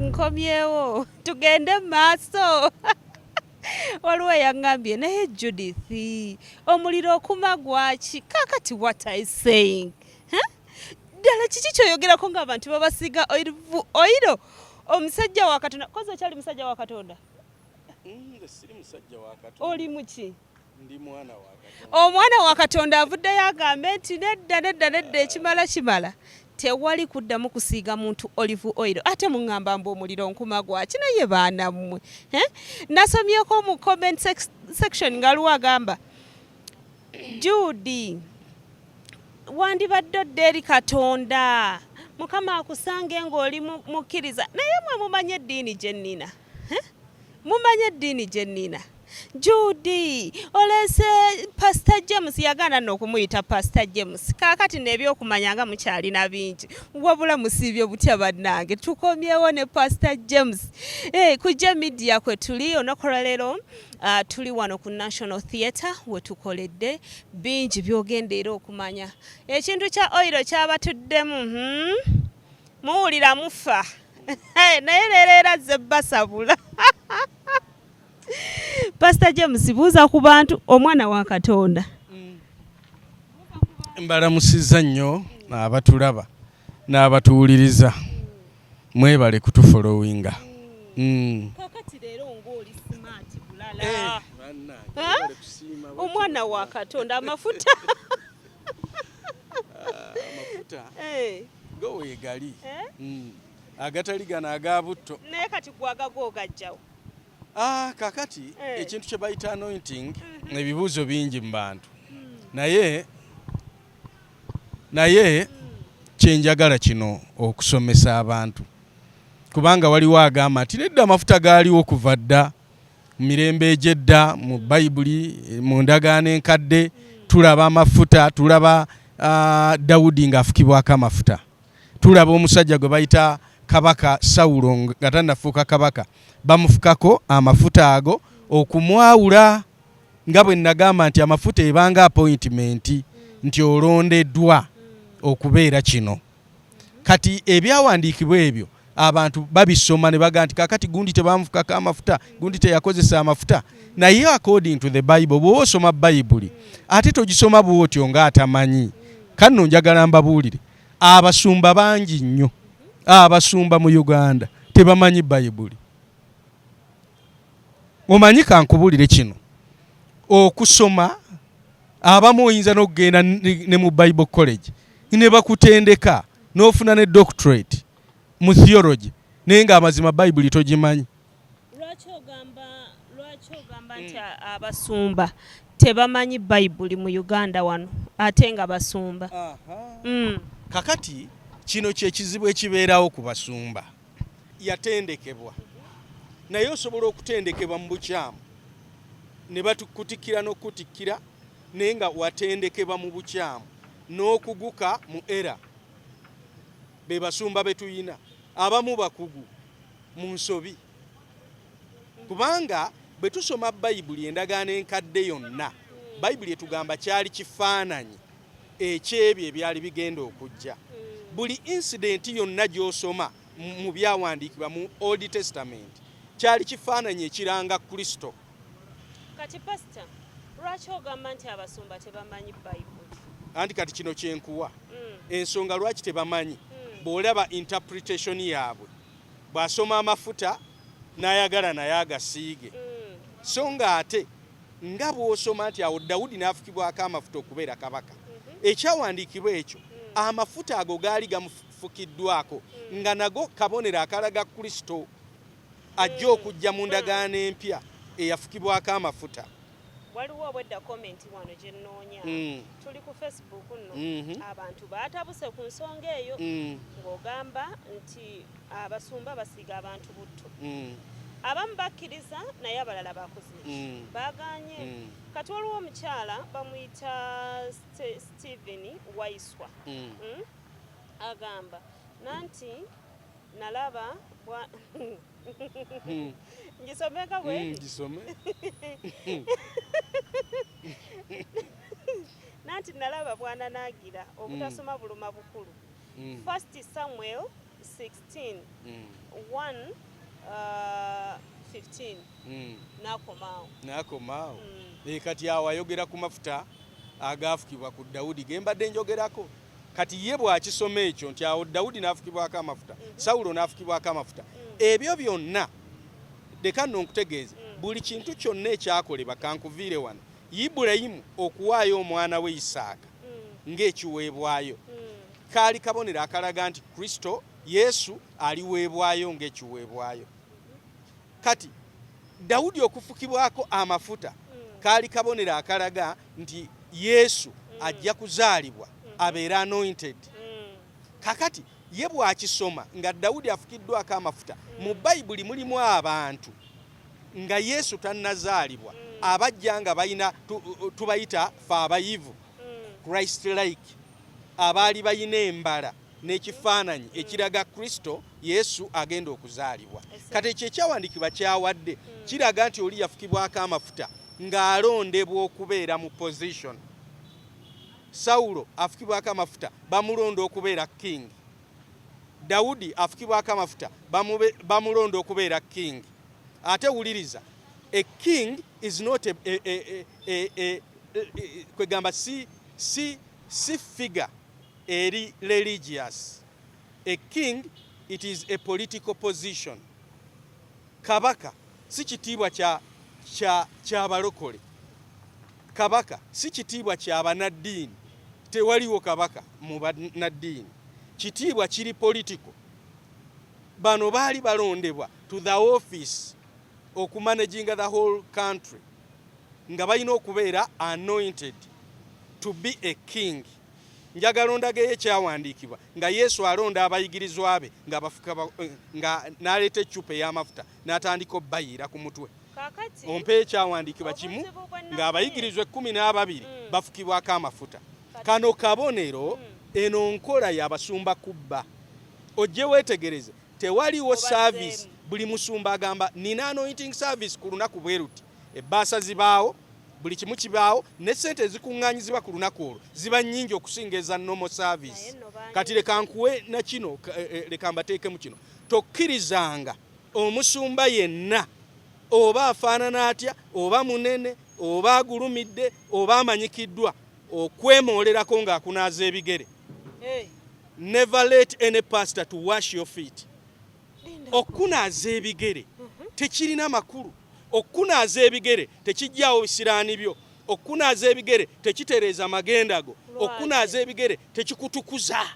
Nkomyewo, tugende mu maaso. Waliwo eyaŋŋambye, naye Judith, omuliro okuma gwaki? Kaakati what I saying? Huh? Ddala kiki kyoyogerako ng'abantu babasiiga oil? Omusajja wa Katonda, kozi okyali musajja wa Katonda? Nze siri musajja wa Katonda. Oli muki? Ndi mwana wa Katonda. Omwana wa Katonda avuddeyo agambe nti nedda, nedda, nedda, ekimala kimala, tewali kuddamu kusiiga muntu olive oil. Ate muŋŋamba mbu omuliro nkuma gwaki? Naye baana mmwe, eh? Nasomyeko mu comment section nga waliwo agamba, Judy, wandibadde odda eri Katonda, Mukama akusange ng'oli mukkiriza. Naye mwe mumanye eddiini gye nnina, eh? Mumanye eddiini gye nnina. Judy, oleese Pastor James, yagaana nno okumuyita Pastor James. Kaakati n'ebyokumanya nga mukyalina bingi, wabula musiibye butya bannange? Tukomyewo ne Pastor James. Ku J Media kwe tuli olunaku lwaleero. Tuli wano ku National Theatre we tukoledde bingi by'ogenda era okumanya. Ekintu kya oil kyabatuddemu, Muwulira mufa, naye leero era zze basabula. Pastor James, buuza ku bantu, omwana wa Katonda. Mbalamusizza nnyo abatulaba n'abatuwuliriza, mwebale kutufollowinga. Kakati leero ng'oli smart bulala. Bannange, kusiima. Omwana wa Katonda, amafuta. Amafuta go weegali. Eh? Agatali gano aga butto. Naye kati gwagago ogajjawo? Ah, kakati ekintu kye bayita anointing, ebibuuzo bingi mu bantu, naye kyenjagala kino okusomesa abantu, kubanga waliwo agamba nti nedda, amafuta gaaliwo kuva dda mu mirembe egy'edda. Mu Bayibuli, mu ndagaano enkadde, tulaba amafuta. Tulaba Dawudi ng'afukibwako amafuta, tulaba omusajja gwe bayita Kabaka Sawulo nga tannafuuka kabaka, bamufukako amafuta ago okumwawula, nga bwe nagamba nti amafuta ebanga appointment, nti olondeddwa okubeera kino. Kati ebyawandiikibwa ebyo abantu babisoma ne bagaa nti kakati gundi tebamufukako amafuta, gundi teyakozesa amafuta. Naye according to the Bible, bw'oba osoma Bayibuli ate togisoma bw'otyo ng'atamanyi. Kanno njagala mbabuulire, abasumba bangi nnyo, abasumba mu Uganda tebamanyi Bayibuli. Omanyi, kankubuulire kino, okusoma abamu oyinza n'okugenda ne mu Bible college ne bakutendeka n'ofuna ne doctorate mu theology, naye ng'amazima Bayibuli togimanyi. Lwaki ogamba nti abasumba tebamanyi Bayibuli mu Uganda wano, ate nga basumba? Kakati kino kyekizibu ekibeerawo ku basumba. Yatendekebwa, naye osobola okutendekebwa mu bukyamu ne batukutikkira n'okukutikkira, naye nga watendekebwa mu bukyamu n'okuguka mu era. Be basumba be tuyina, abamu bakugu mu nsobi, kubanga bwe tusoma Bayibuli, endagaano enkadde yonna, Bayibuli etugamba kyali kifaananyi ekyebyo ebyali bigenda okujja. Buli incident yonna gy'osoma mu byawandiikibwa mu Old Testament kyali kifaananyi ekiranga Kristo. Kati pasita, lwaki ogamba nti abasumba tebamanyi Bayibuli? Anti kati kino kyenkuwa ensonga lwaki tebamanyi. Bw'olaba interpretation yaabwe, bw'asoma amafuta n'ayagala naye agasiige, so nga ate nga bw'osoma nti awo Dawudi n'afukibwako amafuta okubeera kabaka, ekyawandiikibwa ekyo, amafuta ago gaali gamufukiddwako nga nago kabonero akalaga Kristo ajja okujja mu ndagaano empya eyafukibwako amafuta. Waliwo obwedda comment wano gye nnoonya. Tuli ku Facebook nno. Abantu baatabuse ku nsonga eyo ng'ogamba nti abasumba basiiga abantu butto. Abamu bakkiriza, naye abalala bakoze ki? Baganye. Kati waliwo omukyala bamuyita Stephen Waiswa. Agamba nanti nalaba bwa ngisomeka bwe Gisome. Nanti nalaba bwananaagira obutasoma buluma bukulu. First Samuel. 16 1 15 nakomaawo. Nakomaawo. Kati awo ayogera ku mafuta agaafukibwa ku Dawudi ge mbadde njogerako. Kati ye bw'akisoma ekyo nti awo Dawudi n'afukibwako amafuta, Sawulo n'afukibwako amafuta, ebyo byonna leka nno nkutegeeze, buli kintu kyonna ekyakolebwa, kankuviire wano, Ibulayimu okuwaayo omwana we Isaaka ng'ekiweebwayo kaali kabonero akalaga nti Kristo Yesu aliweebwayo ng'ekiweebwayo. Kati Dawudi okufukibwako amafuta kaali kabonero akalaga nti Yesu ajja kuzaalibwa abeere anointed. Kakati ye bw'akisoma nga Dawudi afukiddwako amafuta, mu Bayibuli mulimu abantu nga Yesu tannazaalibwa abajja nga balina, tubayita fe abayivu, Christ like, abaali balina embala n'ekifaananyi ekiraga Kristo Yesu agenda okuzaalibwa. Kati ekyo ekyawandiikibwa kyawadde kiraga nti oli yafukibwako amafuta ng'alondebwa okubeera mu position. Sawulo afukibwako amafuta bamulonda okubeera king. Dawudi afukibwako amafuta bamulonda okubeera king. Ate wuliriza, a king is not a kwegamba si figure eri religious. A king, it is a political position. Kabaka si kitiibwa kya balokole. Kabaka si kitiibwa kya bannaddiini. Tewaliwo kabaka mu bannaddiini. Kitiibwa kiri political. Bano baali balondebwa to the office okumanaginga the whole country, nga balina okubeera anointed to be a king. Njagala ondagayo ekyawandiikibwa nga Yesu alonda abayigirizwa be nga bafuka nga n'aleeta eccupa ey'amafuta n'atandika obbayiira ku mutwe. Kakati Ompe ekyawandiikibwa kimu obuzibu bwe ng'abayigirizwa 12 bafukibwako amafuta. Kano kabonero. Eno nkola y'abasumba kubba. Ojje weetegereze, tewaliwo Obazzeemu. service. Buli musumba agamba nina anointing service ku lunaku bwe luti, ebbaasa zibaawo, buli kimu kibaawo, ne sente ezikuŋŋaanyizibwa ku lunaku olwo ziba nnyingi okusinga eza normal service. Naye nno bangi. Kati leka nkuwe na kino, leka mbateekemu kino. Tokkirizanga omusumba yenna, oba afaanana atya, oba munene, oba agulumidde, oba amanyikiddwa, okwemoolerako ng'akunaaza ebigere. Hey, Never let any pastor to wash your feet. Linda. Okunaaza ebigere tekirina makulu. Okunaaza ebigere tekijjaawo bisiraani byo. Okunaaza ebigere tekitereeza magenda go. Lwaki? Okunaaza ebigere tekikutukuza.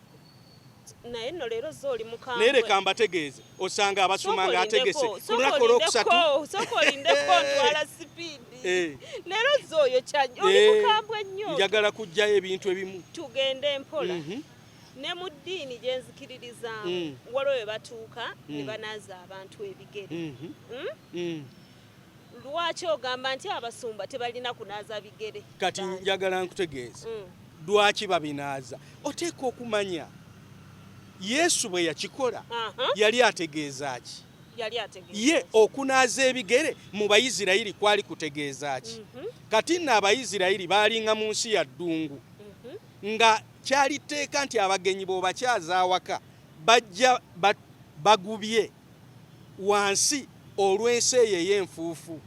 Naye nno leero zo oli mukambwe. Naye leka mbategeeze, osanga abasumba ng'ategese ku lunaku olwokusatu. Sooka olindeko, ntwala speed. Leero zo oyo kyajja oli mukambwe nnyo. Njagala kuggyayo ebintu ebimu. Tugende mpola. Ne mu ddiini gye nzikiririzaamu, waliwo we batuuka ne banaaza abantu ebigere. Lwaki ogamba nti abasumba tebalina kunaaza bigere? Kati njagala nkutegeeze lwaki babinaaza. Oteeka okumanya Yesu bwe yakikola yali ategeeza ki? Yali ategeeza Ye okunaaza ebigere mu Bayisirayiri kwali kutegeeza ki? Kati nno Abayisirayiri baalinga mu nsi ya ddungu, nga kyali tteeka nti abagenyi bw'obakyaza awaka bajja bagubye wansi olw'ensi eyo ey'enfuufu.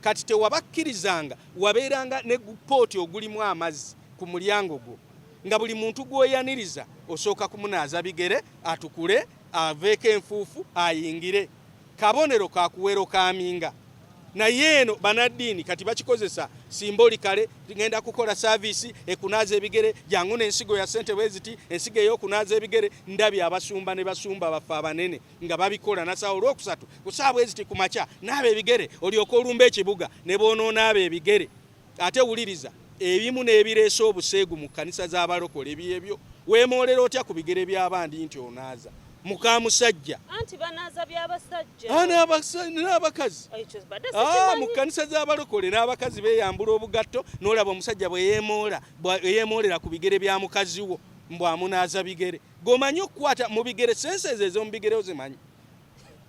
Kati tewabakkirizanga, wabeeranga ne gupooti ogulimu amazzi ku mulyango gwo, nga buli muntu gw'oyaniriza osooka kumunaaza bigere atukule, aveeko enfuufu, ayingire. Kabonero kakuwerokaminga. Naye eno banaddiini kati bakikozesa symbolically. Ngenda kukola service ekunaaza ebigere, jangu n'ensigo ya ssente bwe ziti, ensigo ey'okunaaza ebigere. Ndabye abasumba ne basumba baffe abanene nga babikola nasawa olwokusatu ku ssaawa bwe ziti ku makya, naaba ebigere olyoke olumba ekibuga ne bw'onoonaaba ebigere. Ate wuliriza, ebimu n'ebireese obuseegu mu kkanisa z'abalokole byebyo. Weemoolera otya ku bigere by'abandi nti onaaza muka musajja? Anti banaaza byabasajja. Ah, n'abakazi. Ekyo badde Ah, sikimanyi. mu kkanisa z'abalokole n'abakazi beeyambula obugatto, n'olaba omusajja bwe yeemoola, bwe yeemoolera ku bigere bya mukazi wo, mbw'amunaaza bigere. G'omanyi okukwata mu bigere, senses ez'omu bigere ozimanyi,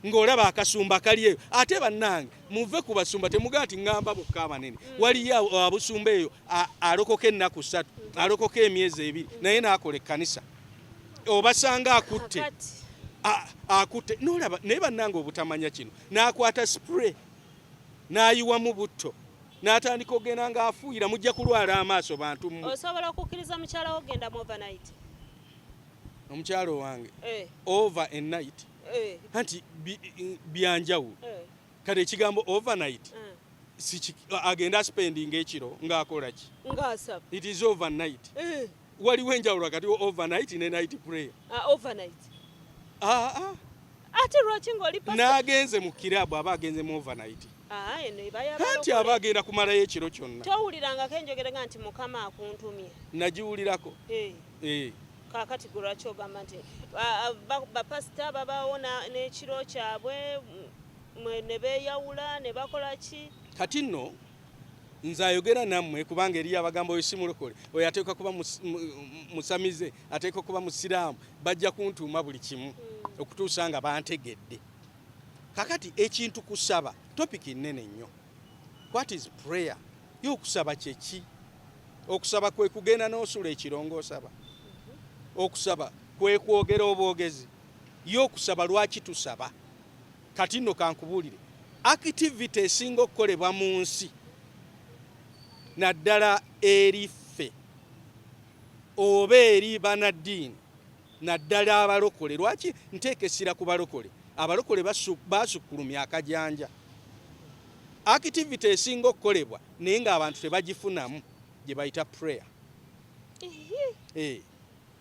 ng'olaba akasumba kali eyo. Ate bannange, muve ku basumba, temugaa nti ŋŋamba bokka abanene. Waliyo abusumba eyo alokoka ennaku 3, alokoka emyezi 2, naye n'akola ekkanisa, obasanga akutte. Kakati. Akutte nolaba, naye bannange obutamanya kino, n'akwata spray n'ayiwamu butto n'atandika ogenda ng'afuuyira. Mujja kulwala amaaso, bantu mmwe. Osobola okukkiriza mukyala wo ogenda mu overnight? Omukyalo wange? Eh. Over a night? Eh. Anti byanjawulo. Kati ekigambo overnight, agenda spending ekiro ng'akola ki? Ng'asaba. It is overnight. Waliwo enjawulo wakati wa overnight ne night prayer. Ah, overnight. Ah, ah. Ate lwaki ng'oli pastor? N'agenze mu kirabu, aba agenze mu overnight. Ah, eno eba Anti y'abalokole. aba agenda kumalayo ekiro kyonna. Towulirangako enjogerega nti Mukama akuntumye? Nagiwulirako. Eh. Eh. Kaakati gwe lwaki ogamba nti ah, bapasita babaawo n'ekiro kyabwe, mwe ne beeyawula ne bakola ki? Kati nno nze ayogera nammwe, kubanga eriyo abagamba oyo si mulokole, oyo ateekwa kuba musamize, ateekwa kuba musiraamu. Bajja kuntuuma buli kimu okutuusa nga bantegedde. Kakati ekintu kusaba, topic nnene nnyo. What is prayer? Ye okusaba kyeki? Okusaba kwe kugenda n'osula ekiro ng'osaba? Okusaba kwe kwogera obwogezi? Ye okusaba, lwaki tusaba? Kati nno kankubuulire, activity esinga okukolebwa mu nsi, naddala eri ffe oba eri banaddiini, naddala abalokole. Lwaki nteeka essira ku balokole? Abalokole basukkulumya akajanja. Activity esinga okukolebwa naye ng'abantu tebagifunamu gye bayita prayer.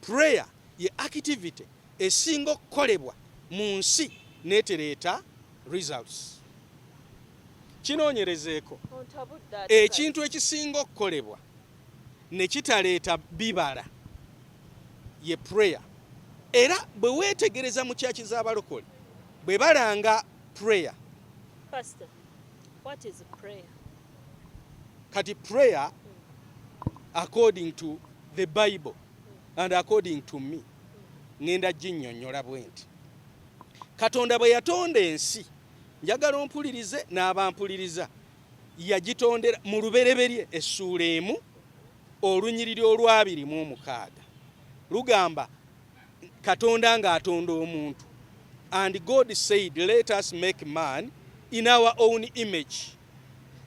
Prayer ye activity esinga okukolebwa mu nsi netereeta results. Kinoonyerezeeko. Ontabudde ate. Ekintu ekisinga okukolebwa ne kitaleeta bibala ye prayer. Era bwe weetegereza mu kyaki z'abalokole bwe balanga prayer. Pastor, what is prayer? Kati prayer, according to the Bible and according to me, ŋŋenda ginnyonnyola bwe nti: Katonda bwe yatonda ensi, njagala ompulirize n'abampuliriza, yagitondera mu Lubereberye essuula 1, olunyiriri olw'26 lugamba, Katonda ng'atonda omuntu, "And God said, let us make man in our own image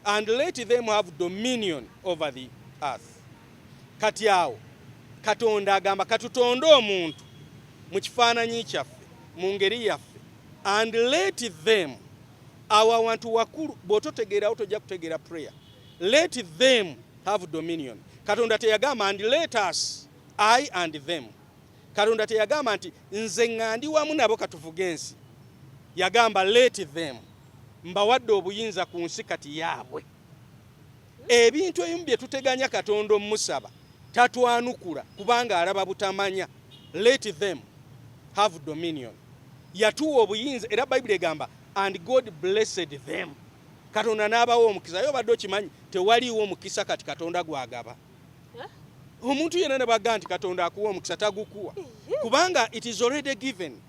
and let them have dominion over the earth." Kati awo Katonda agamba, katutonde omuntu mu kifaananyi kyaffe, mu ngeri yaffe, and let them. Awo awantu wakulu, bw'ototegeerawo tojja kutegeera prayer. Let them have dominion. Katonda teyagamba and let us, I and them. Katonda teyagamba nti nze ŋŋandi wamu nabo katuvuge ensi. Yagamba let them, mbawadde obuyinza ku nsi, kati yaabwe. Ebintu ebimu bye tuteganya Katonda omusaba tatwanukula kubanga alaba butamanya. Let them have dominion. Yatuwa obuyinza, era Bayibuli egamba, "And God blessed them." Katonda n'abawa omukisa. Ye obadde okimanyi tewaliiwo omukisa kati Katonda gwagaba? Omuntu yenna ne baga nti Katonda akuwa omukisa, tagukuwa, kubanga it is already given.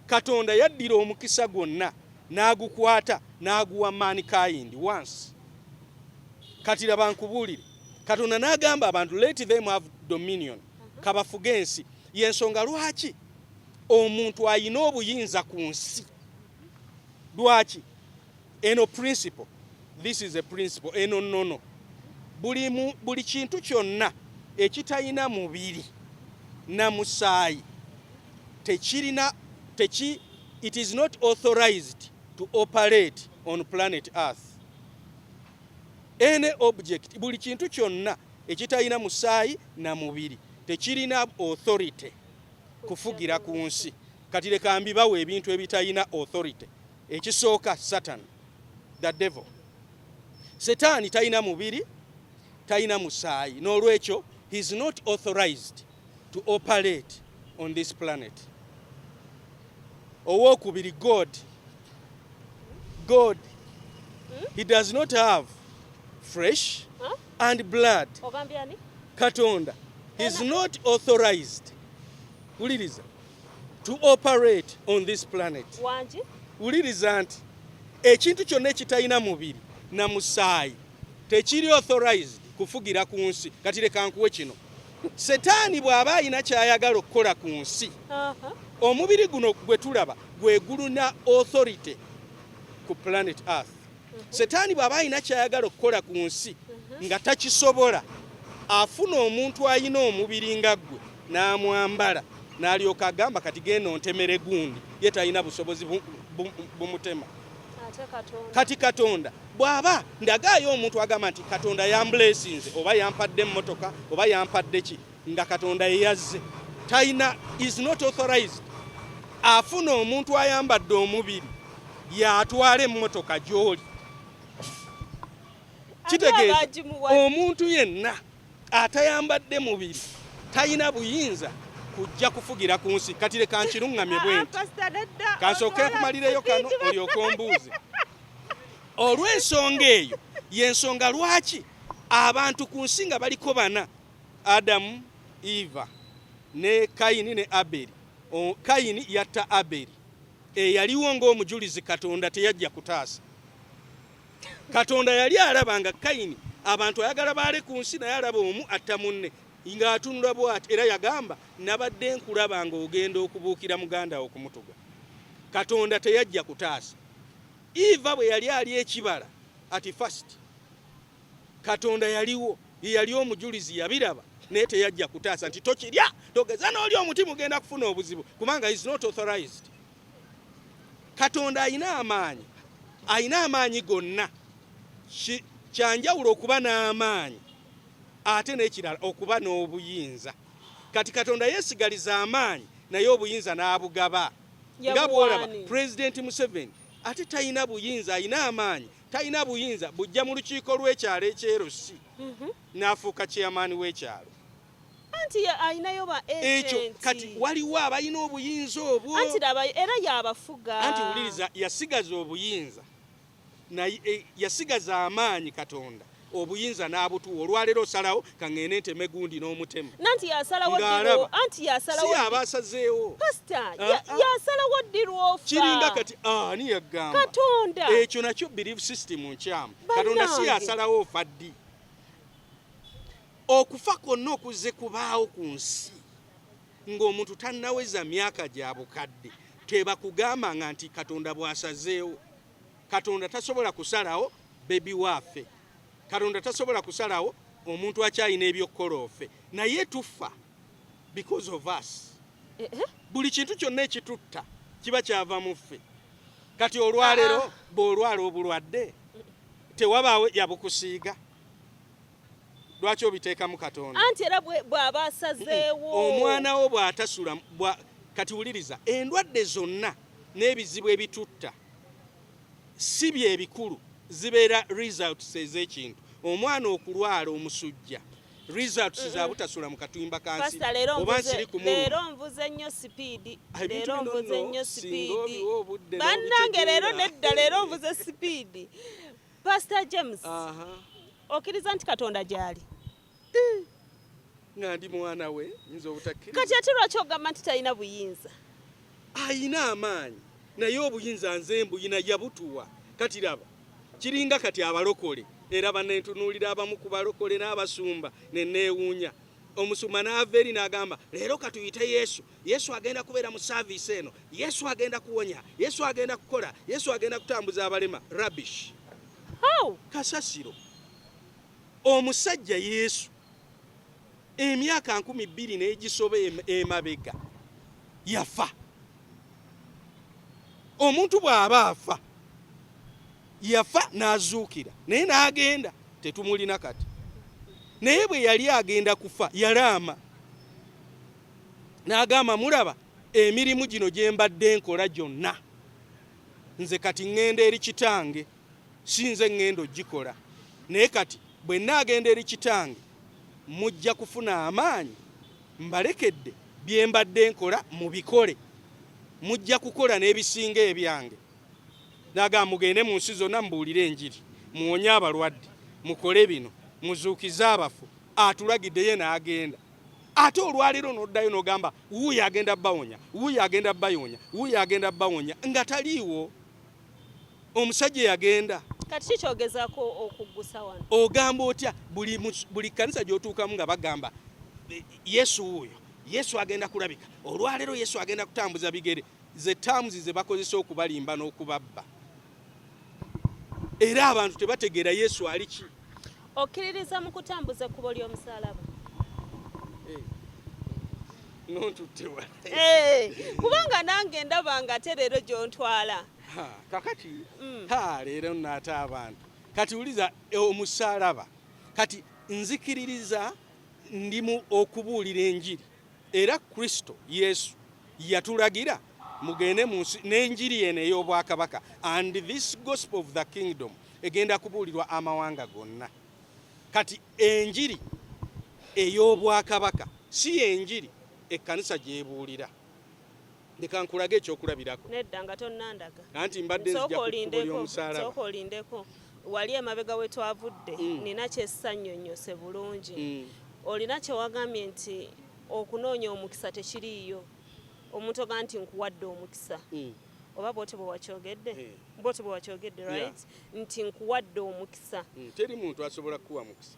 Katonda yaddira omukisa gwonna n'agukwata n'aguwa mankind once. Kati laba nkubuulire, Katonda n'agamba abantu, let them have dominion, kabafuge ensi. Yensonga lwaki omuntu ayina obuyinza ku nsi. Lwaki? Eno principle, this is a principle, eno nnono. Buli kintu kyonna ekitalina mubiri na musaayi tekirina teki, it is not authorized to operate on planet Earth. Any object, buli kintu kyonna ekitalina musaayi na mubiri tekirina authority kufugira ku nsi. Kati leka mbibawa ebintu ebitalina authority. Ekisooka, Satan, the devil. Setaani talina mubiri, talina musaayi, n'olwekyo he is not authorized to operate on this planet. Owokubiri, God. God, he does not have flesh Huh? and blood. Ogambye ani? Katonda, he is not authorized, wuliriza, to operate on this planet. Wangi? Wuliriza nti ekintu kyonna ekitalina mubiri na musaayi tekiri authorized kufugira ku nsi. Kati leka nkuwe kino: Setaani bw'aba alina kyayagala okukola ku nsi, Omubiri guno gwe tulaba gwe gulina authority ku planet Earth. Setaani bw'aba alina kyayagala okukola ku nsi nga takisobola, afuna omuntu alina omubiri nga ggwe n'amwambala, n'alyoka agamba kati genda ontemere gundi, ye talina busobozi bumutema. Kati Katonda bw'aba ndagaayo omuntu agamba nti Katonda yambulesinze oba yampadde emmotoka oba yampadde ki, nga Katonda yeyazze, talina, is not authorized. Afuna omuntu ayambadde omubiri yatwala emmotoka gy'oli. Kitegeeza omuntu yenna atayambadde mubiri talina buyinza kujja kufugira ku nsi. Kati leka nkiruŋŋamye bwe nti, kansooke nkumalireyo kano olyoke ombuuze. Olw'ensonga eyo y'ensonga lwaki abantu ku nsi nga baliko bana, Adamu, Eva ne Kayini ne Aberi. Kayini yatta Aberi eyaliwo ng'omujulizi. Katonda teyajja kutaasa. Katonda yali alaba nga Kayini abantu ayagala baale ku nsi, naye alaba omu atta munne ng'atunula bw'ati, era yagamba nabadde nkulaba ng'ogenda okubuukira muganda wo okumutuga. Katonda teyajja kutaasa. Eva bwe yali ali ekibala at first, Katonda yaliwo, ye yali omujulizi, yabiraba, naye teyajja kutaasa nti tokirya, togeza n'oli omuti mugenda kufuna obuzibu, kubanga is not authorized. Katonda alina amaanyi, alina amaanyi gonna. Kyanjawulo okuba n'amaanyi ate n'ekirala okuba n'obuyinza. Kati Katonda yeesigaliza amaanyi naye obuyinza n'abugaba. Nga bw'olaba Pulezidenti Museveni ate talina buyinza, alina amaanyi, talina buyinza bujja mu lukiiko lw'ekyalo ekyerosi n'afuuka chairman w'ekyalo. Anti alinayo ba ekyo kati waliwo abalina obuyinza obwo. Anti laba era yabafuga. Anti wuliriza, yasigaza obuyinza naye yasigaza amaanyi Katonda obuyinza n'abutuwa. Olwaleero osalawo kaŋŋende nteme gundi n'omutemu. Nanti yasalawo ddi? Anti yasalawo si aba asazeewo. Pastor, yasalawo ddi lw'ofa? Kiringa kati ani yagamba? Katonda. Ekyo nakyo belief system nkyamu. Katonda si yasalawo ofa ddi. Okufa kwonna okuzze kubaawo ku nsi ng'omuntu tannaweza myaka gya bukadde, tebakugambanga nti Katonda bw'asazeewo. Katonda tasobola kusalawo bebi waafe. Katonda tasobola kusalawo omuntu akyalina ebyokukola ofe, naye tufa because of us. Buli kintu kyonna ekitutta kiba kyava mu ffe. Kati olwaleero bw'olwala obulwadde tewabaawo yabukusiiga, lwaki obiteekamu Katonda? Anti era bw'aba asazeewo. Omwana wo bw'atasula, kati wuliriza, endwadde zonna n'ebizibu ebitutta si bye bikulu, zibeera results ez'ekintu. Omwana okulwala omusujja results za butasula mu katumba ka nsiri oba nsiri kumuluma. Leero nvuze nnyo sipiidi, leero nvuze nnyo sipiidi bannange, leero nedda, leero nvuze sipiidi. Pastor James, okkiriza nti Katonda gy'ali? Nga ndi mwana we nyinza obutakkiriza? Kati ate lwaki ogamba nti talina buyinza? Ayina amaanyi, naye obuyinza nze mbuyina, yabutuwa. Kati laba, kiringa kati abalokole, era banentunuulira abamu ku balokole n'abasumba ne neewuunya. Omusumba n'ava eri n'agamba leero katuyite Yesu, Yesu agenda kubeera mu saaviisi eno, Yesu agenda kuwonya, Yesu agenda kukola, Yesu agenda kutambuza abalema. Rubbish, kasasiro. Omusajja Yesu emyaka 2000 n'egisoba emabega yafa. Omuntu bw'aba afa, yafa n'azuukira naye n'agenda, tetumulina kati. Naye bwe yali agenda kufa yalaama n'agamba, mulaba emirimu gino gye mbadde nkola gyonna, nze kati ŋŋenda eri kitange, si nze ŋŋenda ogikola, naye kati bwe nnaagenda eri kitange mujja kufuna amaanyi, mbalekedde bye mbadde nkola mubikole, mujja kukola n'ebisinga ebyange. N'agamba mugende mu nsi zonna mubuulire enjiri, muwonye abalwadde, mukole bino, muzuukize abafu. Atulagidde ye n'agenda. Ate olwaleero n'oddayo n'ogamba wuuyo agenda bawonya, wuuyo agenda bayonya, wuuyo agenda bawonya, nga taliiwo. Omusajja yagenda. Kati kikyogezaako okuggusa wano? Ogamba otya buli kkanisa gy'otuukamu nga bagamba Yesu wuuyo, Yesu agenda kulabika olwaleero, Yesu agenda kutambuza bigere. Ze terms ze bakozesa okubalimba n'okubabba, era abantu tebategeera Yesu ali ki. Okkiririza mu kutambuza ekkubo ly'omusaalaba? Nontutte wala. Kubanga nange ndaba nga ate leero gy'ontwala. Kakati ha, leero naate abantu kati wuliza omusaalaba. Kati nzikiririza ndi mu okubuulira enjiri, era Kristo Yesu yatulagira mugende mu nsi n'enjiri eno ey'obwakabaka, and this gospel of the kingdom egenda kubuulirwa amawanga gonna. Kati enjiri ey'obwakabaka si yenjiri ekkanisa gy'ebuulira. Leka nkulage ekyokulabirako. Nedda, nga tonnandaga. Anti mbadde nzija Sooka ku kkubo olindeko. ly'omusaalaba. Sooka olindeko wali emabega we twavudde. Nina kyessannyonnyose bulungi. Olina kyewagambye nti okunoonya omukisa tekiriiyo, omuntu ogaa nti nkuwadde omukisa. Oba bwotyo bwe wakyogedde? Eh. Bwotyo bwe wakyogedde? Yeah. Right, nti nkuwadde omukisa. Teri muntu asobola kukuwa mukisa.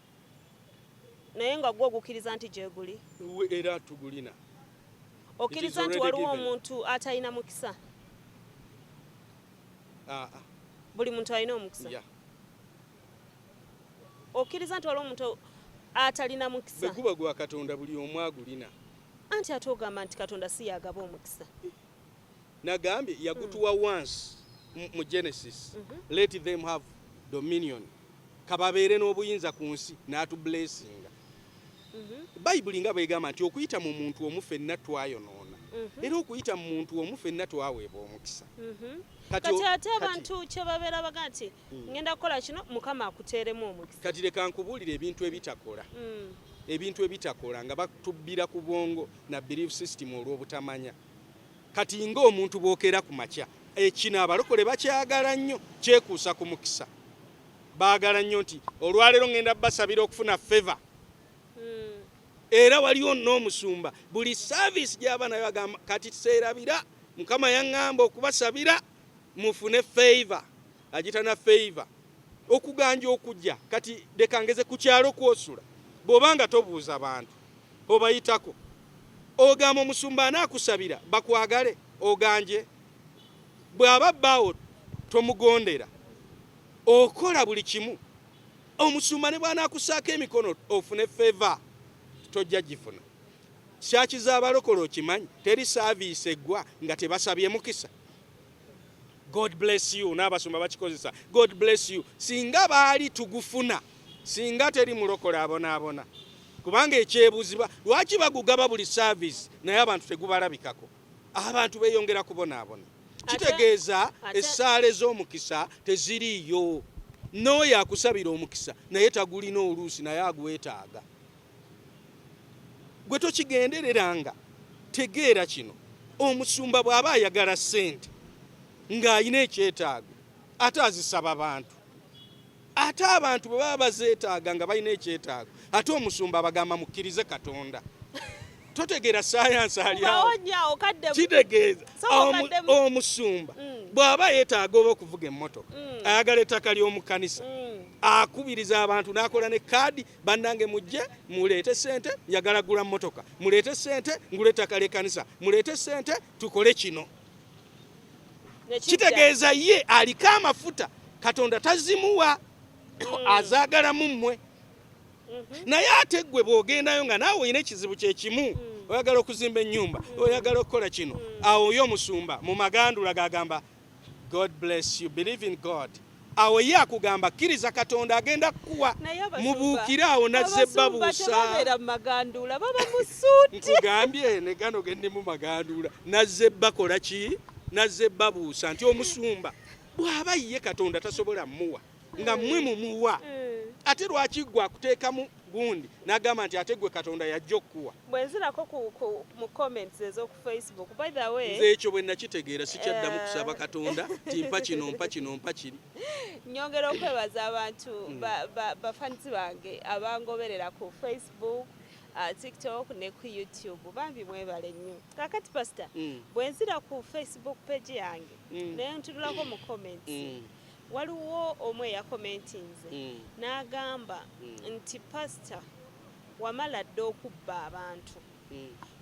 Naye nga gwe ogukkiriza nti gyeguli? Era tugulina. Okkiriza nti Already waliwo given. omuntu atalina mukisa? Ah, ah, Buli muntu alina omukisa? Yeah. Okkiriza nti waliwo omuntu atalina Bwe mukisa? guba gwa Katonda, buli omu agulina. Anti ate ogamba nti Katonda si yagaba omukisa. Nagambye yagutuwa once mu Genesis, let them have dominion, kababeere n'obuyinza ku nsi, n'atublessinga. Bayibuli nga bwegamba nti okuyita mu muntu omu ffenna twayonoona, era okuyita mu muntu omu ffenna twaweebwa omukisa. Kati ate abantu kye babeera baga nti ngenda kukola kino, Mukama akuteeremu omukisa. Kati leka nkubuulira ebintu ebitakola. Ebintu ebitakola nga batubbira ku bwongo na belief system olw'obutamanya. Kati ng'omuntu bw'okeera ku makya, ekino abalokole bakyagala nnyo, kyekuusa ku mukisa. Baagala nnyo nti olwaleero ngenda basabira okufuna favor. Era waliwo n'omusumba buli service gy'aba nayo agamba, kati seerabira, Mukama yaŋŋamba okubasabira mufune favor, agitana favor, okuganja okujja. Kati leka ngeze ku kyalo kwosula, bw'obanga tobuuza bantu obayitako, ogamba omusumba anaakusabira bakwagale oganje, bw'aba bbaawo tomugondera, okola buli kimu. Omusumba ne bw'anaakusaako emikono ofune favor, tojja gifuna. Church z'abalokole okimanyi teri service eggwa nga tebasabye mukisa. God bless you, n'abasumba bakikozesa, God bless you. Singa baali tugufuna, singa teri mulokole abonaabona, kubanga ekyebuuzibwa lwaki bagugaba buli service naye abantu tegubalabikako, abantu beeyongera kubonaabona. Kitegeeza essaala ez'omukisa teziriiyo, n'oyo akusabira omukisa naye tagulina, oluusi naye agwetaaga. Gwe tokigendereranga. Tegeera kino, omusumba bw'aba ayagala ssente ng'alina ekyetaago, ate azisaba bantu. Ate abantu bwe baba bazeetaaga nga balina ekyetaago, ate omusumba abagamba mukkirize Katonda. Totegeera sayansi ali awo. Kubawo nnyo awo kadde. Kitegeeza Sooka okaddemu. omusumba bw'aba yeetaaga oba okuvuga emmotoka, ayagala ettaka ly'omu kkanisa, akubiriza abantu n'akola ne kaadi, bannange mujje muleete sente, njagala gula mmotoka, muleete sente ngula ettaka ly'ekkanisa, muleete sente tukole kino. Ne kijja. Kitegeeza ye aliko amafuta, Katonda tazimuwa, azaagalamu mmwe. Naye ate ggwe bw'ogendayo nga naawe olina ekizibu kyekimu, oyagala okuzimba ennyumba, oyagala okukola kino, awo ye omusumba mu magandula gagamba, God bless you, believe in God. Awo ye akugamba kkiriza Katonda agenda kukuwa. Naye abasumba- Mubuukire awo nazze abasumba babuusa. tebabeera mu magandula, baba mu suuti. Nkugambye ne gano ge ndimu magandula, nazze bakola ki, nazze babuusa nti omusumba bw'aba ye Katonda tasobola muwa nga mmwe mumuwa, ate lwaki gwe akuteekamu gundi n'agamba nti ate gwe Katonda yajja okukuwa? Bwe nzirako mu comments ez'oku Facebook, by the way, Nze ekyo bwe nakitegeera sikyaddamu kusaba Katonda ti mpa kino, mpa kino, mpa kiri. Nyongera okwebaza abantu bafanzi bange abangoberera ku Facebook, TikTok ne ku YouTube. Bambi mwebale nnyo. Kakati pastor, bwe nzira ku Facebook page yange ne ntunulako mu comments, waliwo omu eyakomentinze n'agamba nti pastor wamala dda okubba abantu.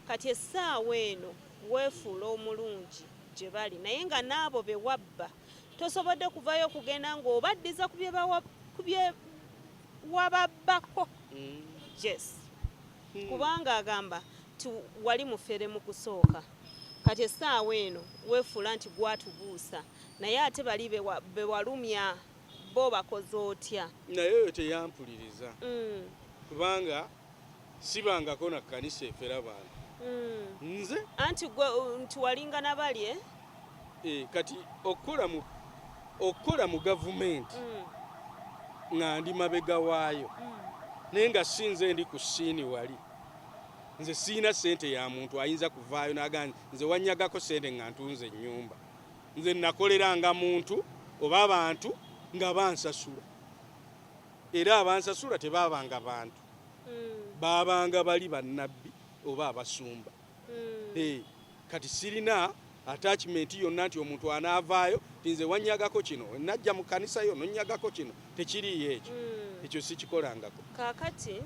Kati essaawa eno weefuula omulungi gye bali, naye nga n'abo be wabba tosobodde kuvayo okugenda ng'obaddiza ku bye wababbako. Yes, kubanga agamba nti wali mufere mu kusooka, kati essaawa eno weefuula nti gwatubuusa, naye ate bali be walumya bo bakoze otya? Naye oyo teyampuliriza, kubanga sibangako na kkanisa efera bantu. Nze Anti gwe nti walinga nabali, eh? Kati okukola mu gavumenti nga ndi mabega waayo, naye nga si nze ndi ku scene wali. Nze siina ssente ya muntu ayinza kuvaayo n'agamba nze wanyagako ssente nga ntunze ennyumba. Nze nakoleranga muntu oba abantu nga bansasula, era abansasula tebaabanga bantu, baabanga bali bannabbi oba abasumba. Kati sirina attachment yonna nti omuntu anaavaayo ti nze wanyagako kino, najja mu kkanisa yo nonyagako kino. Tekiriiyo ekyo. Ekyo sikikolangako. Kaakati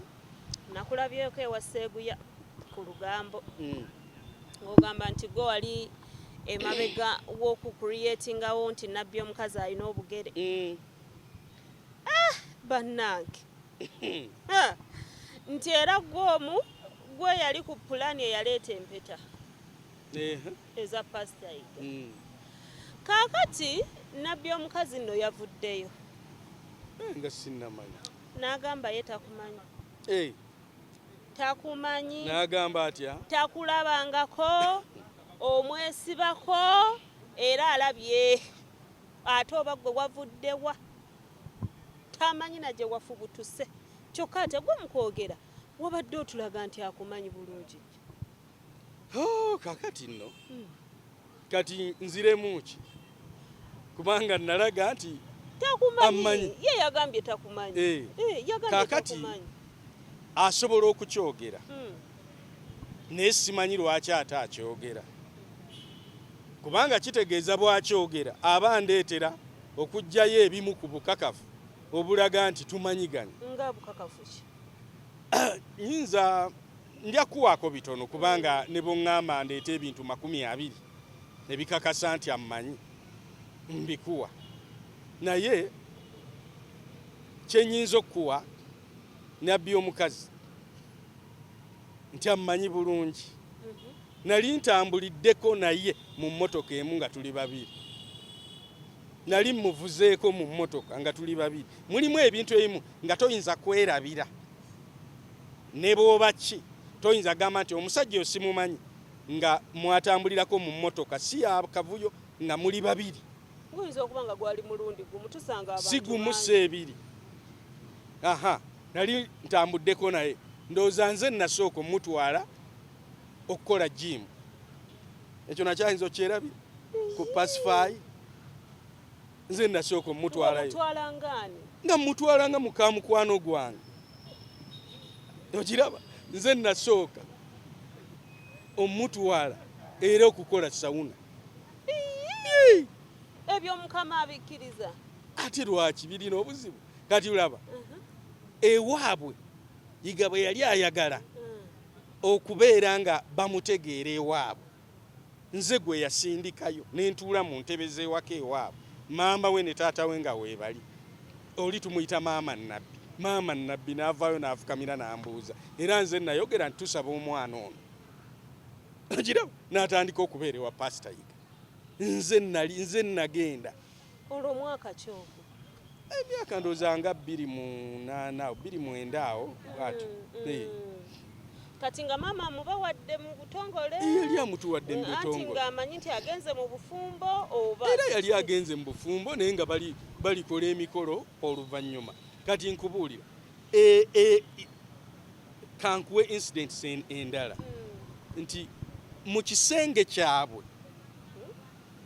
nakulabyeko ewa Seeguya ku lugambo ng'ogamba nti gwe wali emabega w'okucreatingawo nti nabbi omukazi alina obugere. Bannange, nti era gwe omu gwe yali ku pulani eyaleeta empeta eza Pasita Yiga. Kaakati nabbi omukazi nno yavuddeyo Nga sinnamanya. n'agamba ye takumanyi. Takumanyi. N'agamba atya? Takulabangako, omwesibako era alabye ate oba gwe wavuddewa tamanyi na gye wafubutuse. Kyokka ate gwe mukwogera wabadde otulaga nti akumanyi bulungi. Oh, kakati nno kati nziremu ki, kubanga nalaga nti takumanyi. Ammanyi. Ye yagambye takumanyi. Yagambye Kaakati takumanyi. asobola okukyogera, naye simanyi lwaki ate akyogera, kubanga kitegeeza bw'akyogera aba ndeetera okuggyayo ebimu ku bukakafu obulaga nti tumanyiganye. Nga bukakafu ki? Nyinza ndya kuwaako bitono, kubanga ne bwoŋŋamba ndeeta ebintu 20 ebikakasa nti ammanyi, mbikuwa. Naye kyenyinza okukuwa nabbi omukazi nti ammanyi bulungi. Nali ntambuliddeko naye mu mmotoka emu nga tuli babiri, nali mmuvuzeeko mu mmotoka nga tuli babiri. Mulimu ebintu ebimu nga toyinza kwerabira, ne bw'oba ki toyinza gamba nti omusajja oyo simumanyi, nga mwatambulirako mu mmotoka si ya kavuyo nga muli babiri. Guyinza okuba nga gwali mulundi gumu, tusanga abantu Si gumu, bangi. Si ebiri. Aha, nali ntambuddeko naye. Ndowooza nze nasooka omutwala okukola gym. Ekyo nakyayinza okyerabira ku Pacify. Nze nasooka omutwalayo. Ng'omutwala ngaani? Nga mutwala nga muka mukwano gwange. Okiraba, nze nasooka omutwala era okukola sauna. Ebyo Mukama abikkiriza? Ate lwaki birina obuzibu? Kati olaba ewaabwe Yiga bwe yali ayagala okubeera nga bamutegeera ewaabwe, nze gwe yasindikayo ne ntuula mu ntebe z'ewaka ewaabwe, maama we ne taata we nga weebali. Oli tumuyita maama Nabbi. Maama Nabbi n'avaayo n'afukamira n'ambuuza, era nze nayogera nti tusaba omwana ono. Okiraba, n'atandika okubeera ewa Pasita Yiga. Nze nali nze nagenda. Olwo mwaka ki ogwo? Emyaka ndowooza nga 2008 awo, 2009 awo bwatyo. Kati nga maama amubawadde mu butongole? Yali amutuwadde mu Anti butongole. ng'amanyi nti agenze mu bufumbo oba? Era yali agenze mu bufumbo, naye nga bali balikola emikolo oluvannyuma. Kati nkubuulira, kankuwe incidents endala nti mu kisenge kyabwe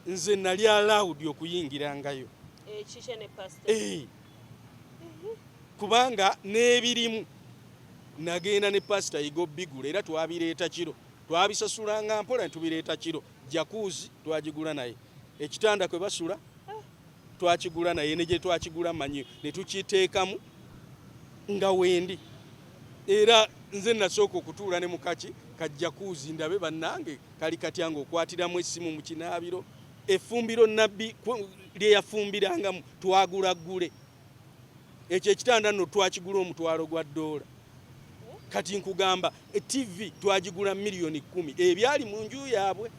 nze nali allowed okuyingirangayo. Ekikye ne pastor? Kubanga n'ebirimu nagenda ne Pasita Yiga obigula, era twabireeta kiro, twabisasulanga mpola ne tubireeta kiro. Jacuzzi twagigula naye, ekitanda kwe basula twakigula naye, ne gye twakigula manyi, ne tukiteekamu nga wendi. Era nze nasooka okutuula ne mukaki Kajjakuuzi ndabe bannange kali katya ng'okwatiramu essimu mu kinaabiro. Effumbiro Nabbi lye yafumbirangamu twagula ggule. Ekyo ekitanda nno twakigula omutwalo gwa ddoola. Kati nkugamba TV twagigula 10,000,000 ebyali mu nju yaabwe.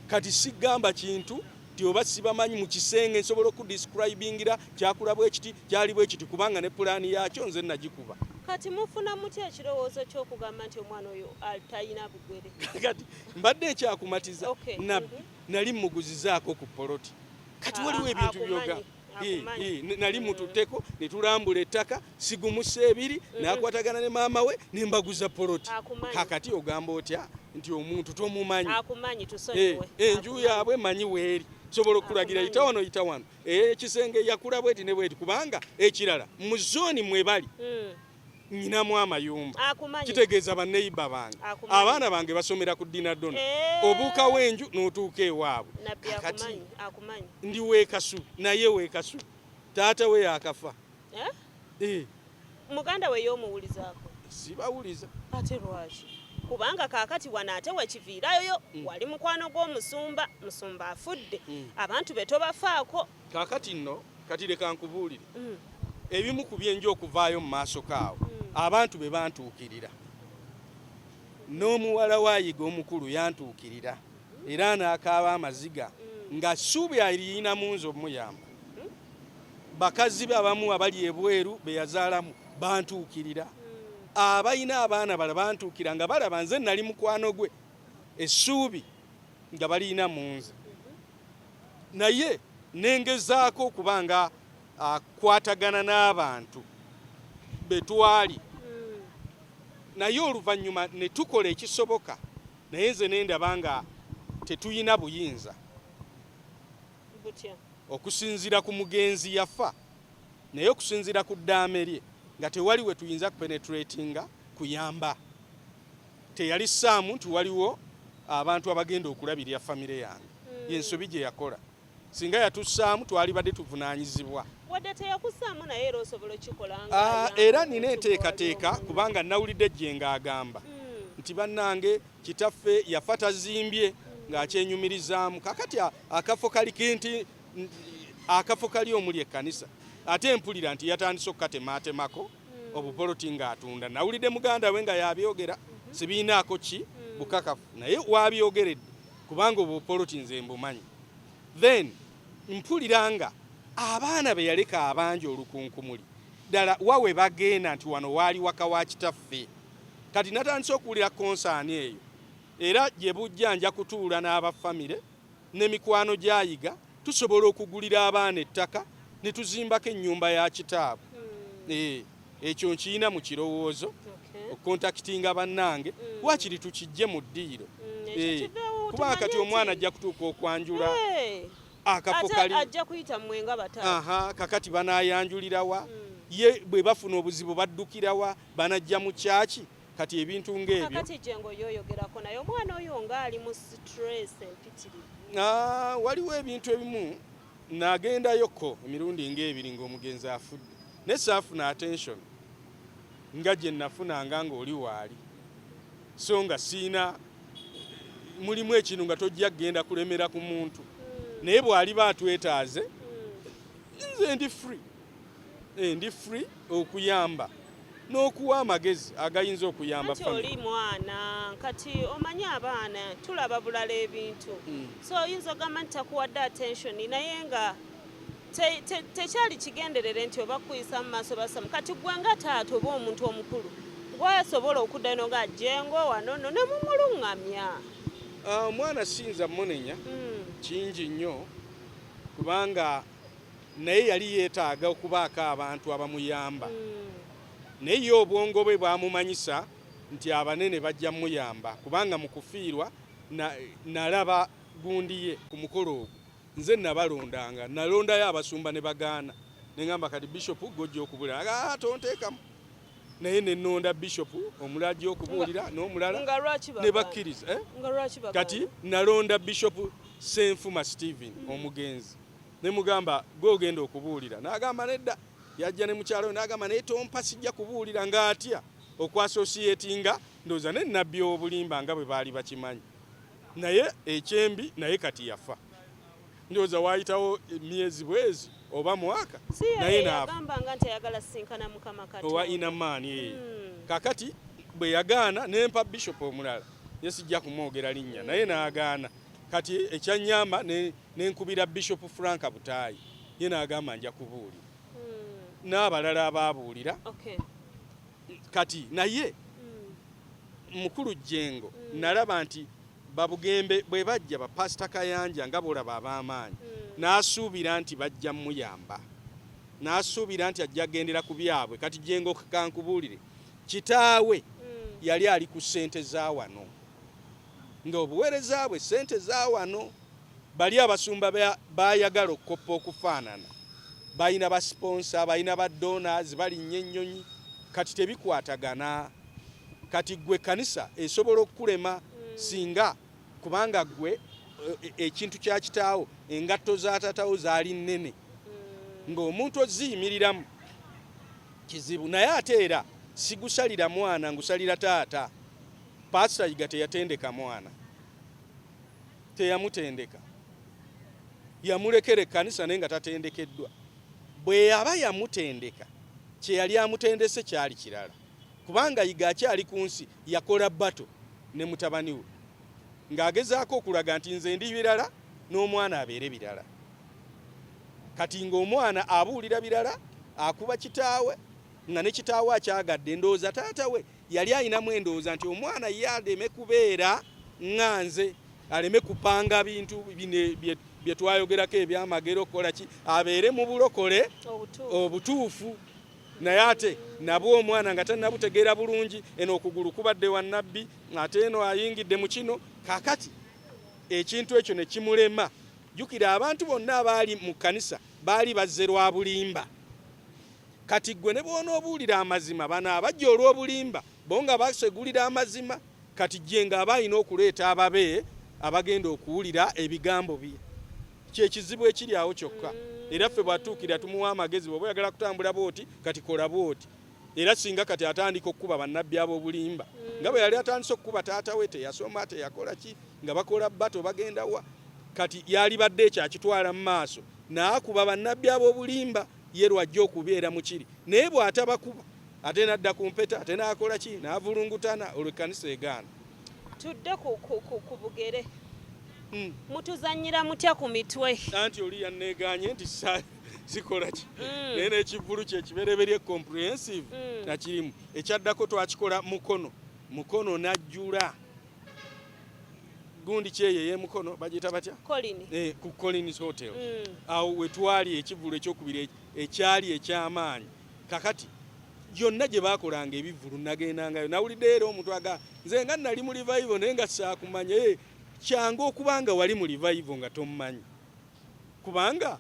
Kati sigamba kintu nti oba sibamanyi mu kisenge nsobola okudescribingira kyakula bwe kiti, kyali bwe kiti kubanga ne pulaani yaakyo nze nagikuba. Kati mufuna mutya ekirowoozo ky'okugamba nti omwana oyo talina bugere? Kati mbadde ekyakumatiza Nabbi nali mmuguzizaako ku poloti. Kati waliwo ebintu byoga nali mututteko ne tulambula ettaka sigumusa ebiri n'akwatagana ne maama we ne mbaguza poloti. Kakati ogamba otya nti omuntu tomumanyi? Enju yaabwe manyi weeri, nsobola okukulagira yita wano yita wano, ekisenge yakula bweti ne bweti, kubanga ekirala mu zooni mwe bali nyinamu amayumba, kitegeeza banneyiba bange, abaana bange basomera ku Dinadona, obuukawo enju n'otuuka ewaabwe. Kakati ndi weekasu naye weekasu, taata we yakafa. Muganda we y'omuwulizaako? Sibawuliza. Ate lwaki? Kubanga kaakati wano ate wekiviirayo wali mukwano gw'omusumba, musumba afudde, abantu be tobafaako. Kaakati nno kati leka nkubuulire ebimu ku byenja okuvaayo mu maaso kaawo. Abantu be bantuukirira, n'omuwala wa Yiga omukulu yantuukirira era n'akaaba amaziga nga ssuubi aliyina mu nze omuyamba. Bakazi be abamu abali ebweru be yazaalamu bantuukirira, abalina abaana bala bantuukira nga balaba nze nali mukwano gwe, essuubi nga baliyina mu nze. Naye nengezaako okuba nga akwatagana n'abantu be twali naye oluvannyuma ne tukola ekisoboka, naye nze ne ndaba nga tetuyina buyinza okusinziira ku mugenzi yafa, naye okusinziira ku ddaame lye nga tewali we tuyinza kupenetratinga kuyamba. Teyali ssaamu nti waliwo abantu abagenda okulabirira famire yange, y'ensobi gye yakola. Singa yatussaamu twalibadde tuvunaanyizibwa. Wadde teyakussaamu naye era osobola okukikola nga era nina enteekateeka, kubanga nawulidde gye ng'agamba nti bannange kitaffe yafa tazimbye ng'akyenyumirizaamu. Kakati akafo kali kinti akafo kali omuli ekkanisa, ate mpulira nti yatandise okukatemaatemako obupoloti ng'atunda. Nawulidde muganda we nga yabyogera, sibiinaako ki bukakafu, naye wabyogeredde kubanga obupoloti nze mbumanyi. Then mpulira nga abaana be yaleka abangi olukunkumuli ddala wawe bagenda nti wano waali waka wa kitaffe. Kati natandise okuwulira konsaani eyo, era gye bujja nja kutuula n'aba famire ne mikwano gy'ayiga, tusobola okugulira abaana ettaka ne tuzimbako ennyumba ya kitaabwe. Ekyo nkiyina mu kirowoozo, okukontakitinga bannange waakiri tukijje mu ddiiro, kubanga kati omwana ajja kutuuka okwanjula akafo kali ajja kuyita mmwe nga bataata. Kakati banaayanjulirawa? Ye bwe bafuna obuzibu baddukirawa? Banajja mu kyaki? Kati ebintu ng'ebyo. Kakati Jengo yoyogerako naye omwana oyo ng'ali mu stress empitirivu. Waliwo ebintu ebimu nagendayoko emirundi ng'ebiri ng'omugenzi afudde, naye saafuna attention nga gye nafunanga ng'oli waali, so nga siina mulimu ekintu nga tojja kugenda kulemera ku muntu, naye bw'aliba atwetaaze nze ndi free, ndi free okuyamba n'okuwa amagezi agayinza okuyamba family. Oli mwana kati omanyi abaana tulaba bulala ebintu, so oyinza ogamba nti takuwadde attention, naye nga tekyali kigenderere nti oba kuyisa mu maaso basamu. Kati gwe nga taata oba omuntu omukulu gwasobola okuddayo nga Jengo wano no ne mumuluŋŋamya. Omwana siyinza munenya kingi nnyo, kubanga naye yali yeetaaga okubaako abantu abamuyamba, naye ye obwongo bwe bwamumanyisa nti abanene bajja muyamba, kubanga mu kufiirwa nalaba gundi ye ku mukolo ogwo nze nabalondanga, nalondayo abasumba ne bagaana, ne ŋŋamba kati bishop gojja okubuulira, tonteekamu, naye ne nnonda bishop omulala ajja okubuulira n'omulala ne bakkiriza. Kati nalonda Bishop Senfuma Stephen omugenzi, ne mugamba gwe ogenda okubuulira, n'agamba nedda. Yajja ne mukyala we n'agamba naye tompa sijja kubuulira, ng'atya okwasosiyetinga Ndowooza ne nnabbi ow'obulimba nga bwe baali bakimanyi, naye ekyembi naye kati yafa. Ndowooza waayitawo emyezi bwezi oba mwaka naye n'afa. Nti ayagala sisinkana Mukama Katonda. Owa Inamaani Kakati bwe yagaana ne mpa bishop omulala, ye sijja kumwogera linnya, naye n'agaana. Kati ekyannyamba ne nkubira Bishop Frank Butaayi, ye n'agamba nja kubuulira. N'abalala abaabuulira. Kati naye mukulu Jjengo nalaba nti Babugembe bwe bajja ba Pasita Kayanja nga bw'olaba ab'amaanyi, n'asuubira nti bajja muyamba, n'asuubira nti ajja gendera ku byabwe. Kati Jjengo kankubuulire, kitaawe yali ali ku ssente za wano, ng'obuweereza bwe ssente za wano. Bali abasumba baayagala okukoppa okufaanana, balina ba sponsor, balina ba donors, balinnya ennyonyi, kati tebikwatagana. Kati ggwe ekkanisa esobola okukulema singa, kubanga ggwe ekintu kya kitaawo, engatto za taatawo zaali nnene, ng'omuntu oziyimiriramu kizibu. Naye ate era sigusalira mwana, ngusalira taata. Pasita Yiga teyatendeka mwana, teyamutendeka, yamulekera ekkanisa naye nga tatendekeddwa. Bwe yaba yamutendeka, kye yali amutendese kyali kirala, kubanga Yiga akyali ku nsi yakola battle ne mutabani we ng'agezaako okulaga nti nze ndi birala n'omwana abeere birala. Kati ng'omwana abuulira birala, akuba kitaawe nga ne kitaawe akyagadde. Ndowooza taata we yali alinamu endowooza nti omwana ye aleme kubeera nga nze, aleme kupanga bintu bino bye twayogerako ebyamagero okukola ki, abeere mu bulokole obutuufu. Naye ate nabwo omwana nga tannabutegeera bulungi, eno okugulu kubadde wa nnabbi, ate eno ayingidde mu kino. Kaakati ekintu ekyo ne kimulema. Jjukira abantu bonna abaali mu kkanisa baali bazze lwa bulimba. Kati ggwe ne bw'onoobuulira amazima, bano abajja olw'obulimba bo nga basegulira amazima. Kati gye nga aba alina okuleeta ababe abagenda okuwulira ebigambo bye. Kye kizibu ekiri awo kyokka. Era ffe bw'atuukirira tumuwa amagezi, bw'oba oyagala kutambula bw'oti, kati kola bw'oti. Era singa kati atandika okukuba bannabbi ab'obulimba nga bwe yali atandise okukuba taata we, teyasoma, teyakola ki, nga bakola battle bagenda wa, kati yalibadde ekyo akitwala mu maaso n'akuba bannabbi ab'obulimba, ye lw'ajja okubeera mu kiri. Naye bw'atabakuba ate n'adda ku mpeta, ate n'akola ki, n'avulungutana, olwo ekkanisa egaana. Tudde ku bugere. Mutuzannyira mutya ku mitwe? Anti oli yanneegaanye nti sikola ki, naye n'ekivvulu kye ekibereberye comprehensive nakirimu. Ekyaddako twakikola Mukono, Mukono n'ajjula gundi kyeyo ey'emukono bagiyita batya? Ku Collins Hotel. Awo we twali ekivvulu ekyokubiri ekyali eky'amaanyi. Kakati yonna gye baakolanga ebivvulu nagendangayo. Nawulidde era omuntu aga nze nga nali mu revival naye nga saakumanya. Kyangu okuba nga wali mu revival nga tommanyi, kubanga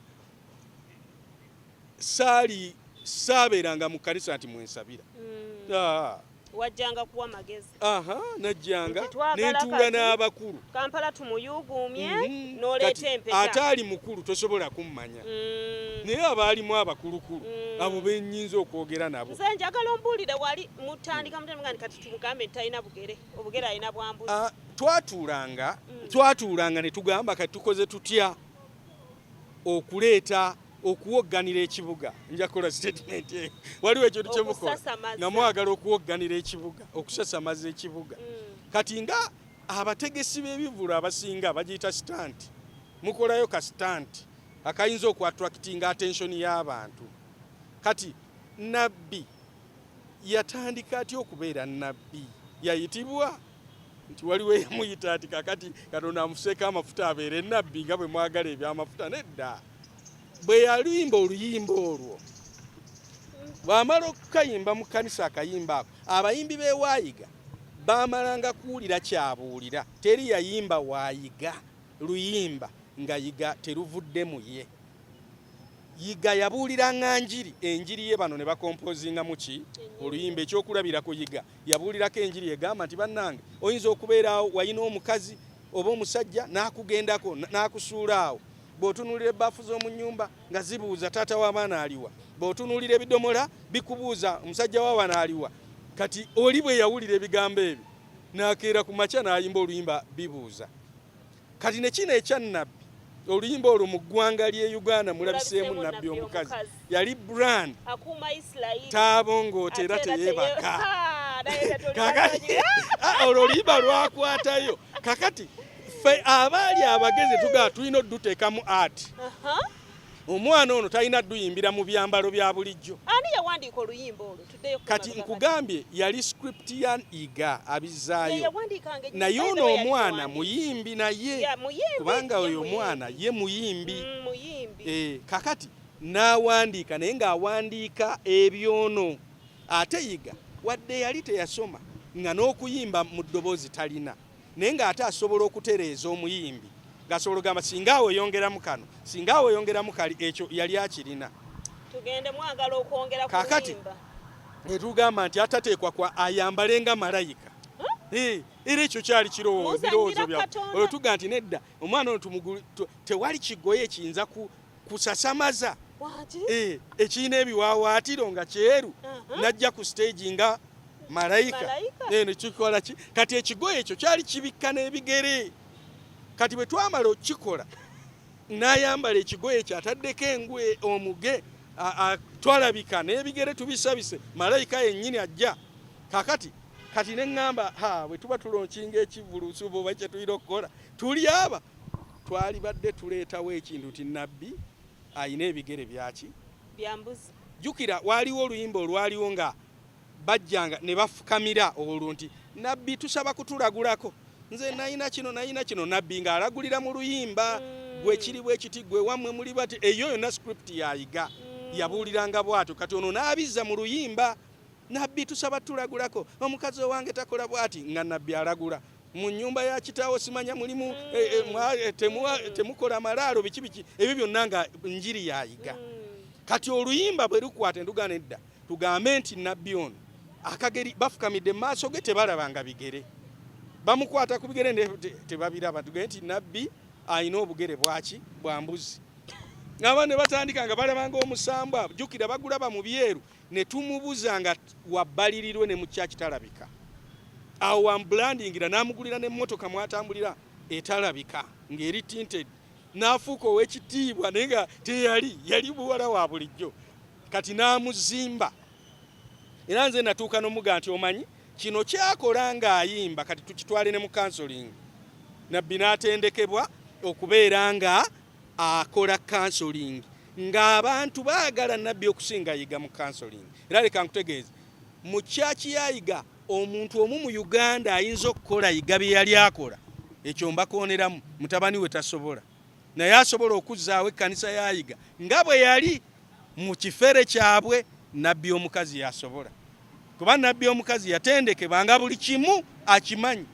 saali saabeeranga mu kkanisa nti mwensabira. Wajjanga kuwa magezi. Aha, najjanga nentuula n'abakulu. Kampala tumuyuuguumye, n'oleeta empeta. Ate ali mukulu tosobola kummanya. Naye abaalimu abakulukulu abo bennyinza okwogera nabo. Nze njagala ombuulire, wali mutandika mutandika kati tumugambe nti talina bugere, obugere alina bwa mbuzi. Twatuulanga ne tugamba kati tukoze tutya okuleeta okuwogganira ekibuga. Nja kukola statement eyo. Waliwo ekintu kye mukola nga mwagala okuwogganira ekibuga, okusasamaza ekibuga. Kati nga abategesi b'ebivvulu abasinga bagiyita stunt, mukolayo ka stunt akayinza okuattractinga attention y'abantu. Kati nabbi yatandika atya okubeera nabbi? Yayitibwa nti waliwo eyamuyita nti kakati Katonda amufuseeko amafuta abeere nabbi nga bwe mwagala ebyamafuta? Nedda. Bwe yaluyimba oluyimba olwo, bw'amala okukayimba mu kkanisa akayimba ako, abayimbi b'e Waayiga baamalanga kuwulira kyabuulira. Teri yayimba Waayiga luyimba nga Yiga teruvudde mu ye. Yiga yabuuliranga njiri, enjiri ye bano ne bakompozingamu ki oluyimba. Ekyokulabirako, Yiga yabuulirako enjiri egamba nti bannange oyinza okubeera awo walina omukazi oba omusajja n'akugendako n'akusuula awo. Bw'otunuulira ebbaafu z'omu nnyumba nga zibuuza taata w'abaana aliwa, bw'otunuulira ebidomola bikubuuza omusajja wa wano aliwa. Kati oli bwe yawulira ebigambo ebyo Nakeera ku makya n'ayimba oluyimba bibuuza. Kati ne kino ekya Nabbi, oluyimba olwo mu ggwanga ly'e Uganda mulabiseemu Nabbi omukazi. Yali brand. Taabongoota era teyeebaka. Kakati olwo oluyimba lwakwatayo. Kakati ffe abaali abagezi tugamba tulina oduteekamu art. Omwana ono talina duyimbira mu byambalo bya bulijjo. Ani yawandiika oluyimba olwo? Tuddeyo ku Kati mabega. Nkugambye yali script ya Iga abizzaayo. Yawandiikanga ennyimba, Naye by the ono way, yali omwana muwandiisi. Muyimbi naye. Ya, muyimbi, Kubanga ye oyo muyimbi. omwana ye muyimbi. Muyimbi. Kakati n'awandiika naye ng'awandiika ebyono. Ate Yiga wadde yali teyasoma nga n'okuyimba mu ddoboozi talina, naye ng'ate asobola okutereeza omuyimbi, ng'asobola okugamba singa awo oyongeramu kano, singa awo oyongeramu kali, ekyo yali akirina. Tugende mwagala okwongera ku Kaakati, luyimba. Ne tugamba nti atateekwa kwa ayambale nga malayika. Era ekyo kyali kirowoozo, Muzannyira birowoozo byaffe. Katonda. Olwo tugamba nti nedda, omwana ono tewali kigoye kiyinza kusasamaza. Waki? Ekirina ebiwaawaatiro nga kyeru, n'ajja ku stage nga malayika. Malayika. Ne kikola ki? Kati ekigoye ekyo kyali kibikka n'ebigere. Kati bwe twamala okukikola, n'ayambala ekigoye ekyo ataddeko engwe omuge, twalabika n'ebigere tubisabise, malayika yennyini ajja. Kaakati, kati ne ŋŋamba, ha, bwe tuba tulonkinga ekivvulu, nsuuba oba kye tulina okukola, tuli aba, twalibadde tuleetawo ekintu nti Nabbi alina ebigere byaki? Bya mbuzi. Jjukira waaliwo oluyimba olwaliwo nga bajjanga ne bafukamira olwo nti Nabbi tusaba kutulagulako, nze nalina kino, nalina kino, Nabbi ng'alagulira mu luyimba, gwe kiri bwe kiti, gwe wammwe muli bati, eyo yonna script yayiga, yabuuliranga bw'atyo. Kati ono n'abizza mu luyimba, Nabbi tusaba tulagulako, omukazi owange takola bw'ati, nga Nabbi alagula mu nnyumba ya kitaawo, simanya mulimu, temukola malaalo, biki biki, ebyo byonna nga njiri yayiga. Kati oluyimba bwe lukwata enduga nedda, tugambe nti Nabbi ono akageri bafukamidde mu maaso ge tebalabanga bigere, bamukwata ku bigere ne tebabiraba, tugambe nti Nabbi alina obugere bwaki? Bwa mbuzi. Aba ne batandika nga balabanga omusambwa, jjukira bagulaba mu byeru, ne tumubuza nga wabbalirirwe ne mu church talabika. Awo wambrandingira n'amugulira n'emmotoka mw'atambulira etalabika ng'eri tinted, n'afuuka ow'ekitiibwa naye nga teyali, yali muwala wa bulijjo. Kati n'amuzimba. Era nze natuuka n'omuga nti omanyi kino kyakola ng'ayimba, kati tukitwale ne mu counseling. Nabbi n'atendekebwa okubeera nga akola counseling, ng'abantu baagala Nabbi okusinga Yiga mu counseling. Era leka nkutegeeze, mu church ya Yiga omuntu omu mu Uganda ayinza okukola Yiga bye yali akola, ekyo mbakooneramu, mutabani we tasobola. Naye asobola okuzzaawo ekkanisa ya Yiga nga bwe yali mu kifere kyabwe, Nabbi omukazi yasobola. Kuba Nabbi omukazi yatendekebwa nga buli kimu akimanyi.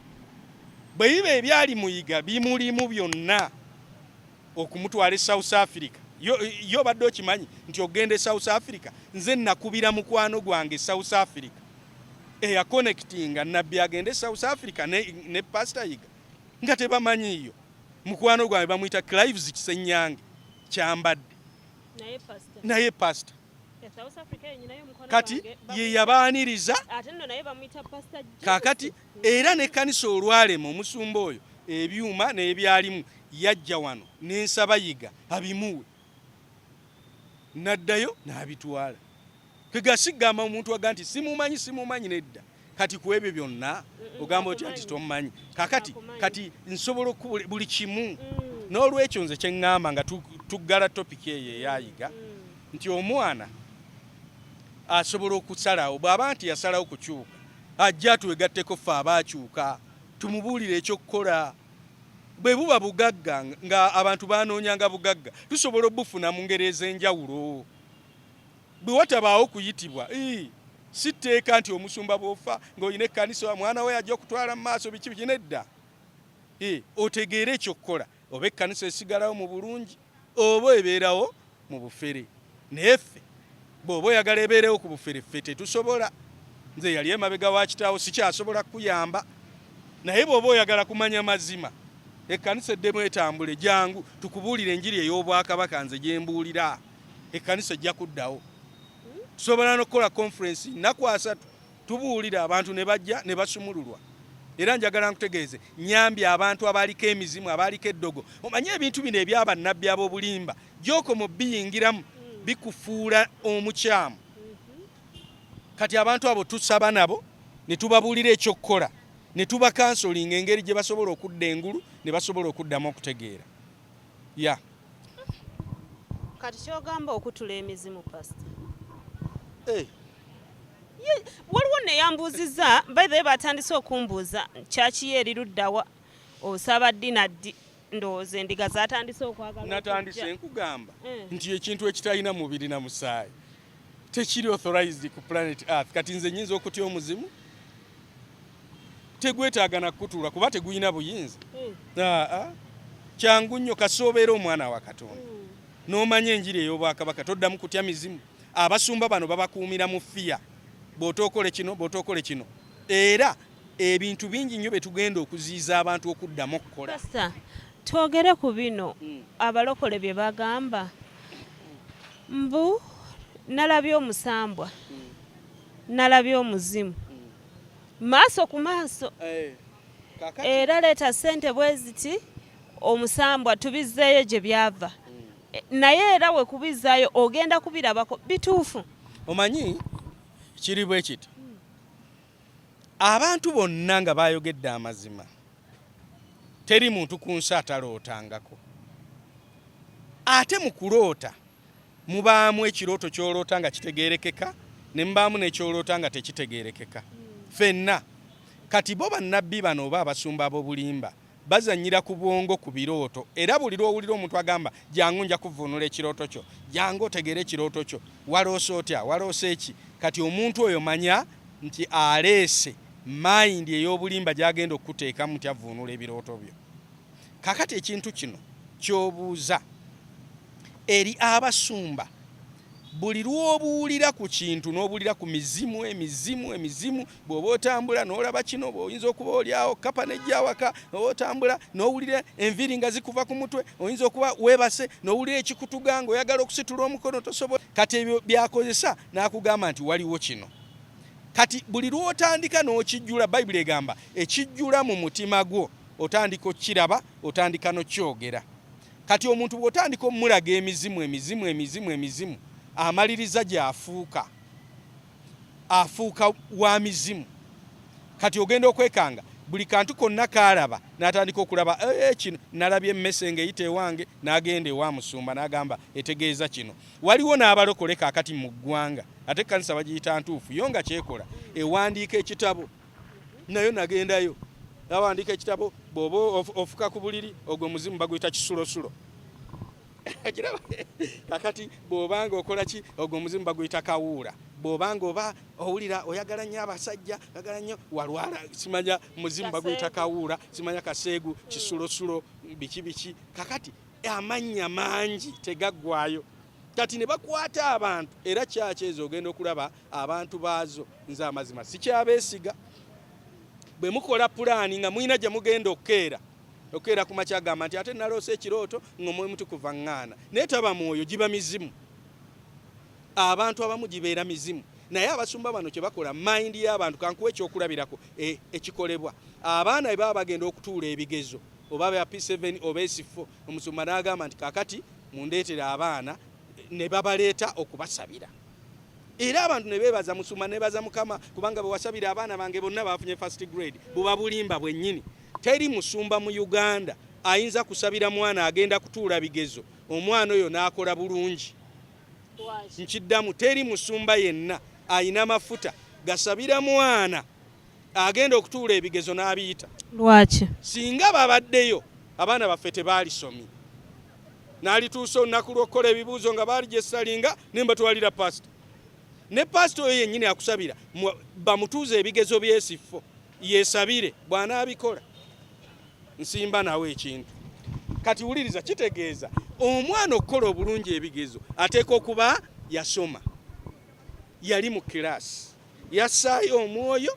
Bwe biba ebyali mu Yiga bimulimu byonna okumutwala e South Africa. Yo obadde okimanyi nti ogenda e South Africa, nze nakubira mukwano gwange e South Africa eyakonectinga Nabbi agende e South Africa ne Pastor Yiga nga tebamanyiiyo. Mukwano gwange bamuyita Clives Kisenyange Kyambadde. Naye pastor. Naye pastor. E South Africa yenyi naye omukwano Kati gwange ye yabaaniriza. Ate nno naye bamuyita Pastor James. Kaakati era n'ekkanisa olwalema omusumba oyo ebyuma n'ebyalimu yajja wano n'ensaba Yiga abimuwe. N'addayo n'abitwala. Kega sigamba omuntu aga nti simumanyi, simumanyi nedda. Kati ku ebyo byonna ogamba otya nti tomumanyi? Kaakati, Nakumanyi. kati nsobola okuba buli kimu. N'olwekyo nze kye ŋŋamba nga tuggala topic eyo eyayiga, nti omwana asobola okusalawo, bw'aba nti yasalawo kukyuka, ajja twegatteko ffe abaakyuka, tumubuulire ekyokukola. Bwe buba bugagga nga abantu banoonyanga bugagga, tusobola obufuna mu ngeri ez'enjawulo. Bwe watabaawo kuyitibwa, si tteeka nti omusumba bw'ofa ng'olina ekkanisa mwana we ajja okutwala mu maaso biki biki, nedda. Otegeere ekyokukola, oba ekkanisa esigalawo mu bulungi oba ebeerawo mu bufere. Naye ffe bw'oba oyagala ebeerewo ku bufere, ffe tetusobola. Nze yali emabega wa kitaawo sikyasobola kukuyamba. Naye bw'oba oyagala kumanya mazima, ekkanisa eddemu etambule, jangu tukubuulire enjiri ey'obwakabaka nze gye mbuulira. Ekkanisa ejja kuddawo. Tusobola n'okukola conference nnaku 3, tubuulira abantu ne bajja ne basumululwa. Era njagala nkutegeeze, nyambye abantu abaaliko emizimu, abaaliko eddogo. Omanye ebintu bino ebyabannabbi ab'obulimba, gy'okoma obiyingiramu bikufuula omukyamu. Kati abantu abo tusaba nabo ne tubabuulira ekyokukola ne tubakansolinga engeri gye basobola okudda engulu ne basobola okuddamu okutegeera. Ya. Kati kyogamba okutula emizimu, pastor? Hey. Waliwo neyambuuziza, by the way, batandise okumbuuza kyaki ye eri luddawa, osaba ddi na ddi. Ndowooza endiga zatandise okwagala. Natandise nkugamba nti ekintu ekitalina mubiri na musaayi tekiri authorized ku planet Earth. Kati nze nyinza okutya omuzimu? Tegwetaaga nakutula kuba tegulina buyinza. Aa, kyangu nnyo kasi obeera omwana wa Katonda n'omanya enjiri ey'obwakabaka, toddamu kutya mizimu. Abasumba bano babakuumira mu fear, bw'otookole kino, bw'otookole kino, era ebintu bingi nnyo bye tugenda okuziyiza abantu okuddamu okukola. Pastor, twogere ku bino abalokole bye bagamba mbu nalabye omusambwa, nalabye omuzimu maaso ku maaso, era leeta ssente bwe ziti, omusambwa tubizzeeyo gye byava. Naye era we kubizzaayo ogenda kubirabako bituufu? Omanyi kiri bwe kiti, abantu bonna nga bayogedde amazima, teri muntu ku nsi atalootangako. Ate mu kuloota mubaamu ekirooto ky'oloota nga kitegeerekeka, ne mubaamu n'ekyoloota nga tekitegeerekeka. Ffenna kati bo bannabbi bano oba abasumba ab'obulimba bazannyira ku bwongo ku birooto. Era buli lw'owulira omuntu agamba jangu nja kuvvuunula ekirooto kyo, jangu otegeere ekirooto kyo, waloose otya, waloose eki, kati omuntu oyo manya nti aleese mayindi ey'obulimba gy'agenda okukuteekamu nti avvuunula ebirooto byo. Kaakati ekintu kino ky'obuuza eri abasumba, buli lw'obuulira ku kintu n'obuulira ku mizimu, emizimu, emizimu, bw'oba otambula n'olaba kino, bw'oyinza okuba oli awo kapa n'ejja awaka, oba otambula n'owulira enviiri nga zikuva ku mutwe, oyinza okuba weebase n'owulira ekikutuga ng'oyagala okusitula omukono tosobola. Kati ebyo by'akozesa n'akugamba nti waliwo kino. Kati buli lw'otandika n'okijjula, Bayibuli egamba ekijjula mu mutima gwo otandika okukiraba, otandika n'okyogera. Kati omuntu bw'otandika omulaga emizimu, emizimu, emizimu, emizimu, amaliriza gy'afuuka, afuuka wa mizimu. Kati ogenda okwekanga buli kantu konna kaalaba n'atandika okulaba kino nalabye emmese ng'eyita ewange, n'agenda ewa musumba n'agamba etegeeza kino. Waliwo n'abalokole kaakati mu ggwanga, ate ekkanisa bagiyita ntuufu, yo nga kyekola ewandiika ekitabo, nayo nagendayo awandiika ekitabo, bw'oba ofuka ku buliri ogwo muzimu baguyita kisulosulo. Kakati bw'obanga okola ki, ogwo omuzimu baguyita kawuula. Bw'obanga oba owulira oyagala nnyo abasajja, oyagala nnyo walwala, simanya muzimu baguyita kawuula, simanya kaseegu, kisulosulo, biki biki. Kakati amannya mangi tegaggwayo. Kati ne bakwata abantu, era kyaki ezo ogenda okulaba abantu baazo, nze amazima sikyabeesiga. Bwe mukola pulaani nga mulina gye mugenda okukeera, okukeera ku makya agamba nti ate naloose ekirooto ng'omwoyo mutukuvu aŋŋaana, naye taba mwoyo, giba mizimu. Abantu abamu gibeera mizimu, naye abasumba bano kye bakola mayindi y'abantu. Kankuwa ekyokulabirako ekikolebwa abaana bwe baba bagenda okutuula ebigezo oba bya P7 oba S4, omusumba n'agamba nti kaakati mundeetere abaana, ne babaleeta okubasabira. Era abantu ne beebaza musumba, nebaza Mukama kubanga bwe wasabira abaana bange bonna baafunye first grade. Buba bulimba bwennyini. Teri musumba mu Uganda ayinza kusabira mwana agenda kutuula bigezo omwana oyo n'akola bulungi. Nkiddamu, teri musumba yenna ayina mafuta gasabira mwana agenda okutuula ebigezo n'abiyita. Lwaki? Singa babaddeyo abaana baffe tebaalisomye. N'alituusa olunaku lw'okukola ebibuuzo nga baali gye salinga ne mbatwalira pasita. Ne pasita oyo yennyini akusabira bamutuuze ebigezo by'esifo yeesabire, bw'anaabikola nsimba nawe ekintu. Kati wuliriza, kitegeeza omwana okukola obulungi ebigezo ateeka okuba yasoma, yali mu kiraasi, yassaayo omwoyo,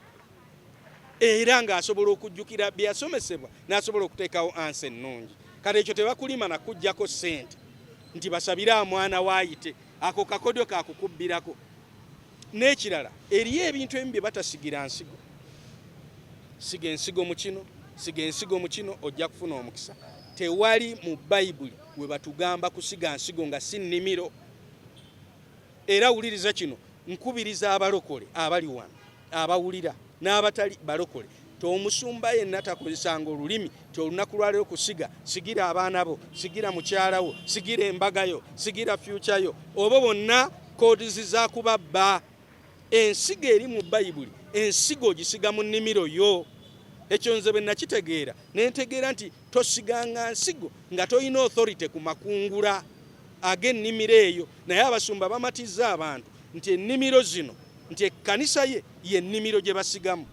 era ng'asobola okujjukira bye yasomesebwa n'asobola okuteekawo answer ennungi. Kati ekyo tebakulima nakuggyako ssente nti basabire amwana waayite, ako kakodyo kakukubbirako. N'ekirala, eriyo ebintu ebimu bye batasigira nsigo. Siga ensigo mu kino, siga ensigo mu kino, ojja kufuna omukisa. Tewali mu Bayibuli we batugamba kusiga nsigo nga si nnimiro. Era wuliriza kino, nkubiriza abalokole abali wano abawulira n'abatali balokole, tomusumba yenna takozesanga olulimi ti olunaku lwaleero kusiga, sigira abaana bo, sigira mukyala wo, sigira embaga yo, sigira future yo, obo bonna codes za kubabba. Ensigo eri mu Bayibuli, ensigo ogisiga mu nnimiro yo. Ekyo nze bwe nakitegeera ne ntegeera nti tosiganga nsigo nga tolina authority ku makungula ag'ennimiro eyo. Naye abasumba bamatiza abantu nti ennimiro zino, nti ekkanisa ye y'ennimiro gye basigamu.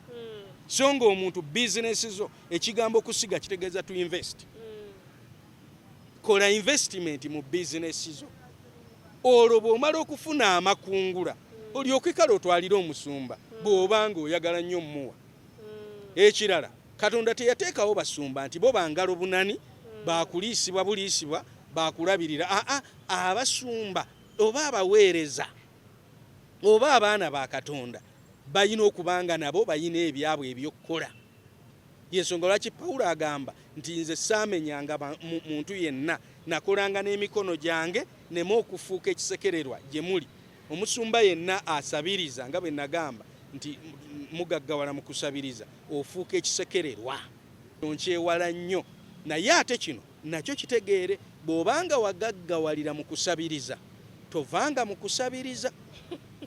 So ng'omuntu bizinesi zo, ekigambo kusiga kitegeeza to invest. Kola investment mu bizinesi zo, olwo bw'omala okufuna amakungula olyoke kale otwalire omusumba bw'oba ng'oyagala nnyo mmuwa. Ekirala, Katonda teyateekawo basumba nti bo bangalo bunani, bakuliisibwa buliisibwa, bakulabirira. Aa, abasumba oba abaweereza oba abaana ba Katonda balina okuba nga nabo balina ebyabwe ebyokukola. Yensonga lwaki Pawulo agamba nti nze saamenyanga muntu yenna, nakolanga n'emikono gyange neme okufuuka ekisekererwa gye muli. Omusumba yenna asabiriza, nga bwe nagamba nti mugaggawala mu kusabiriza, ofuuka ekisekererwa. Nkyewala nnyo. Naye ate kino nakyo kitegeere, bw'obanga wagaggawalira mu kusabiriza, tovanga mu kusabiriza.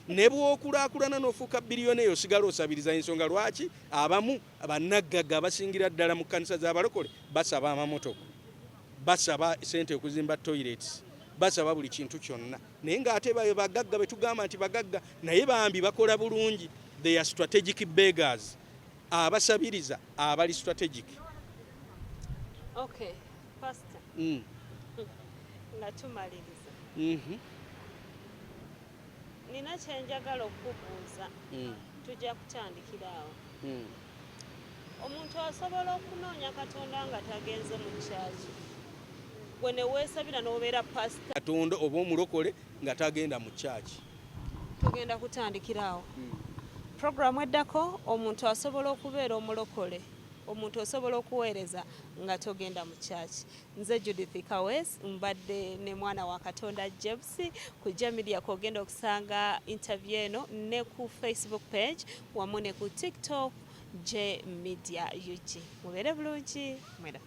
Ne bw'okulaakulana n'ofuuka biliyoni, osigala osabiriza. Ensonga lwaki abamu bannaggaga abasingira ddala mu kkanisa z'abalokole basaba amamotoka, basaba sente okuzimba toilets, basaba buli kintu kyonna, naye ng'ate bayo bagagga betugamba nti bagagga, naye bambi bakola bulungi. They are strategic beggars, abasabiriza abali strategic. Okay, Pastor, nga tumaliriza, nina kyenjagala okukubuuza. Tujja kutandikira awo. Omuntu asobola okunoonya Katonda nga tagenze mu kyaki? Gwe ne weesabira n'obeera pasita? Katonda oba omulokole nga tagenda mu kyaki? Tugenda kutandikira awo. Puroguramu eddako, omuntu asobola okubeera omulokole, omuntu osobola okuweereza nga togenda mu kyaki? Nze Judith Kawes, mbadde ne mwana wa Katonda James ku Jamedia. Kwogenda okusanga interview eno ne ku Facebook page wamu ne ku TikTok, J Media UG. Mubeere bulungi mwera.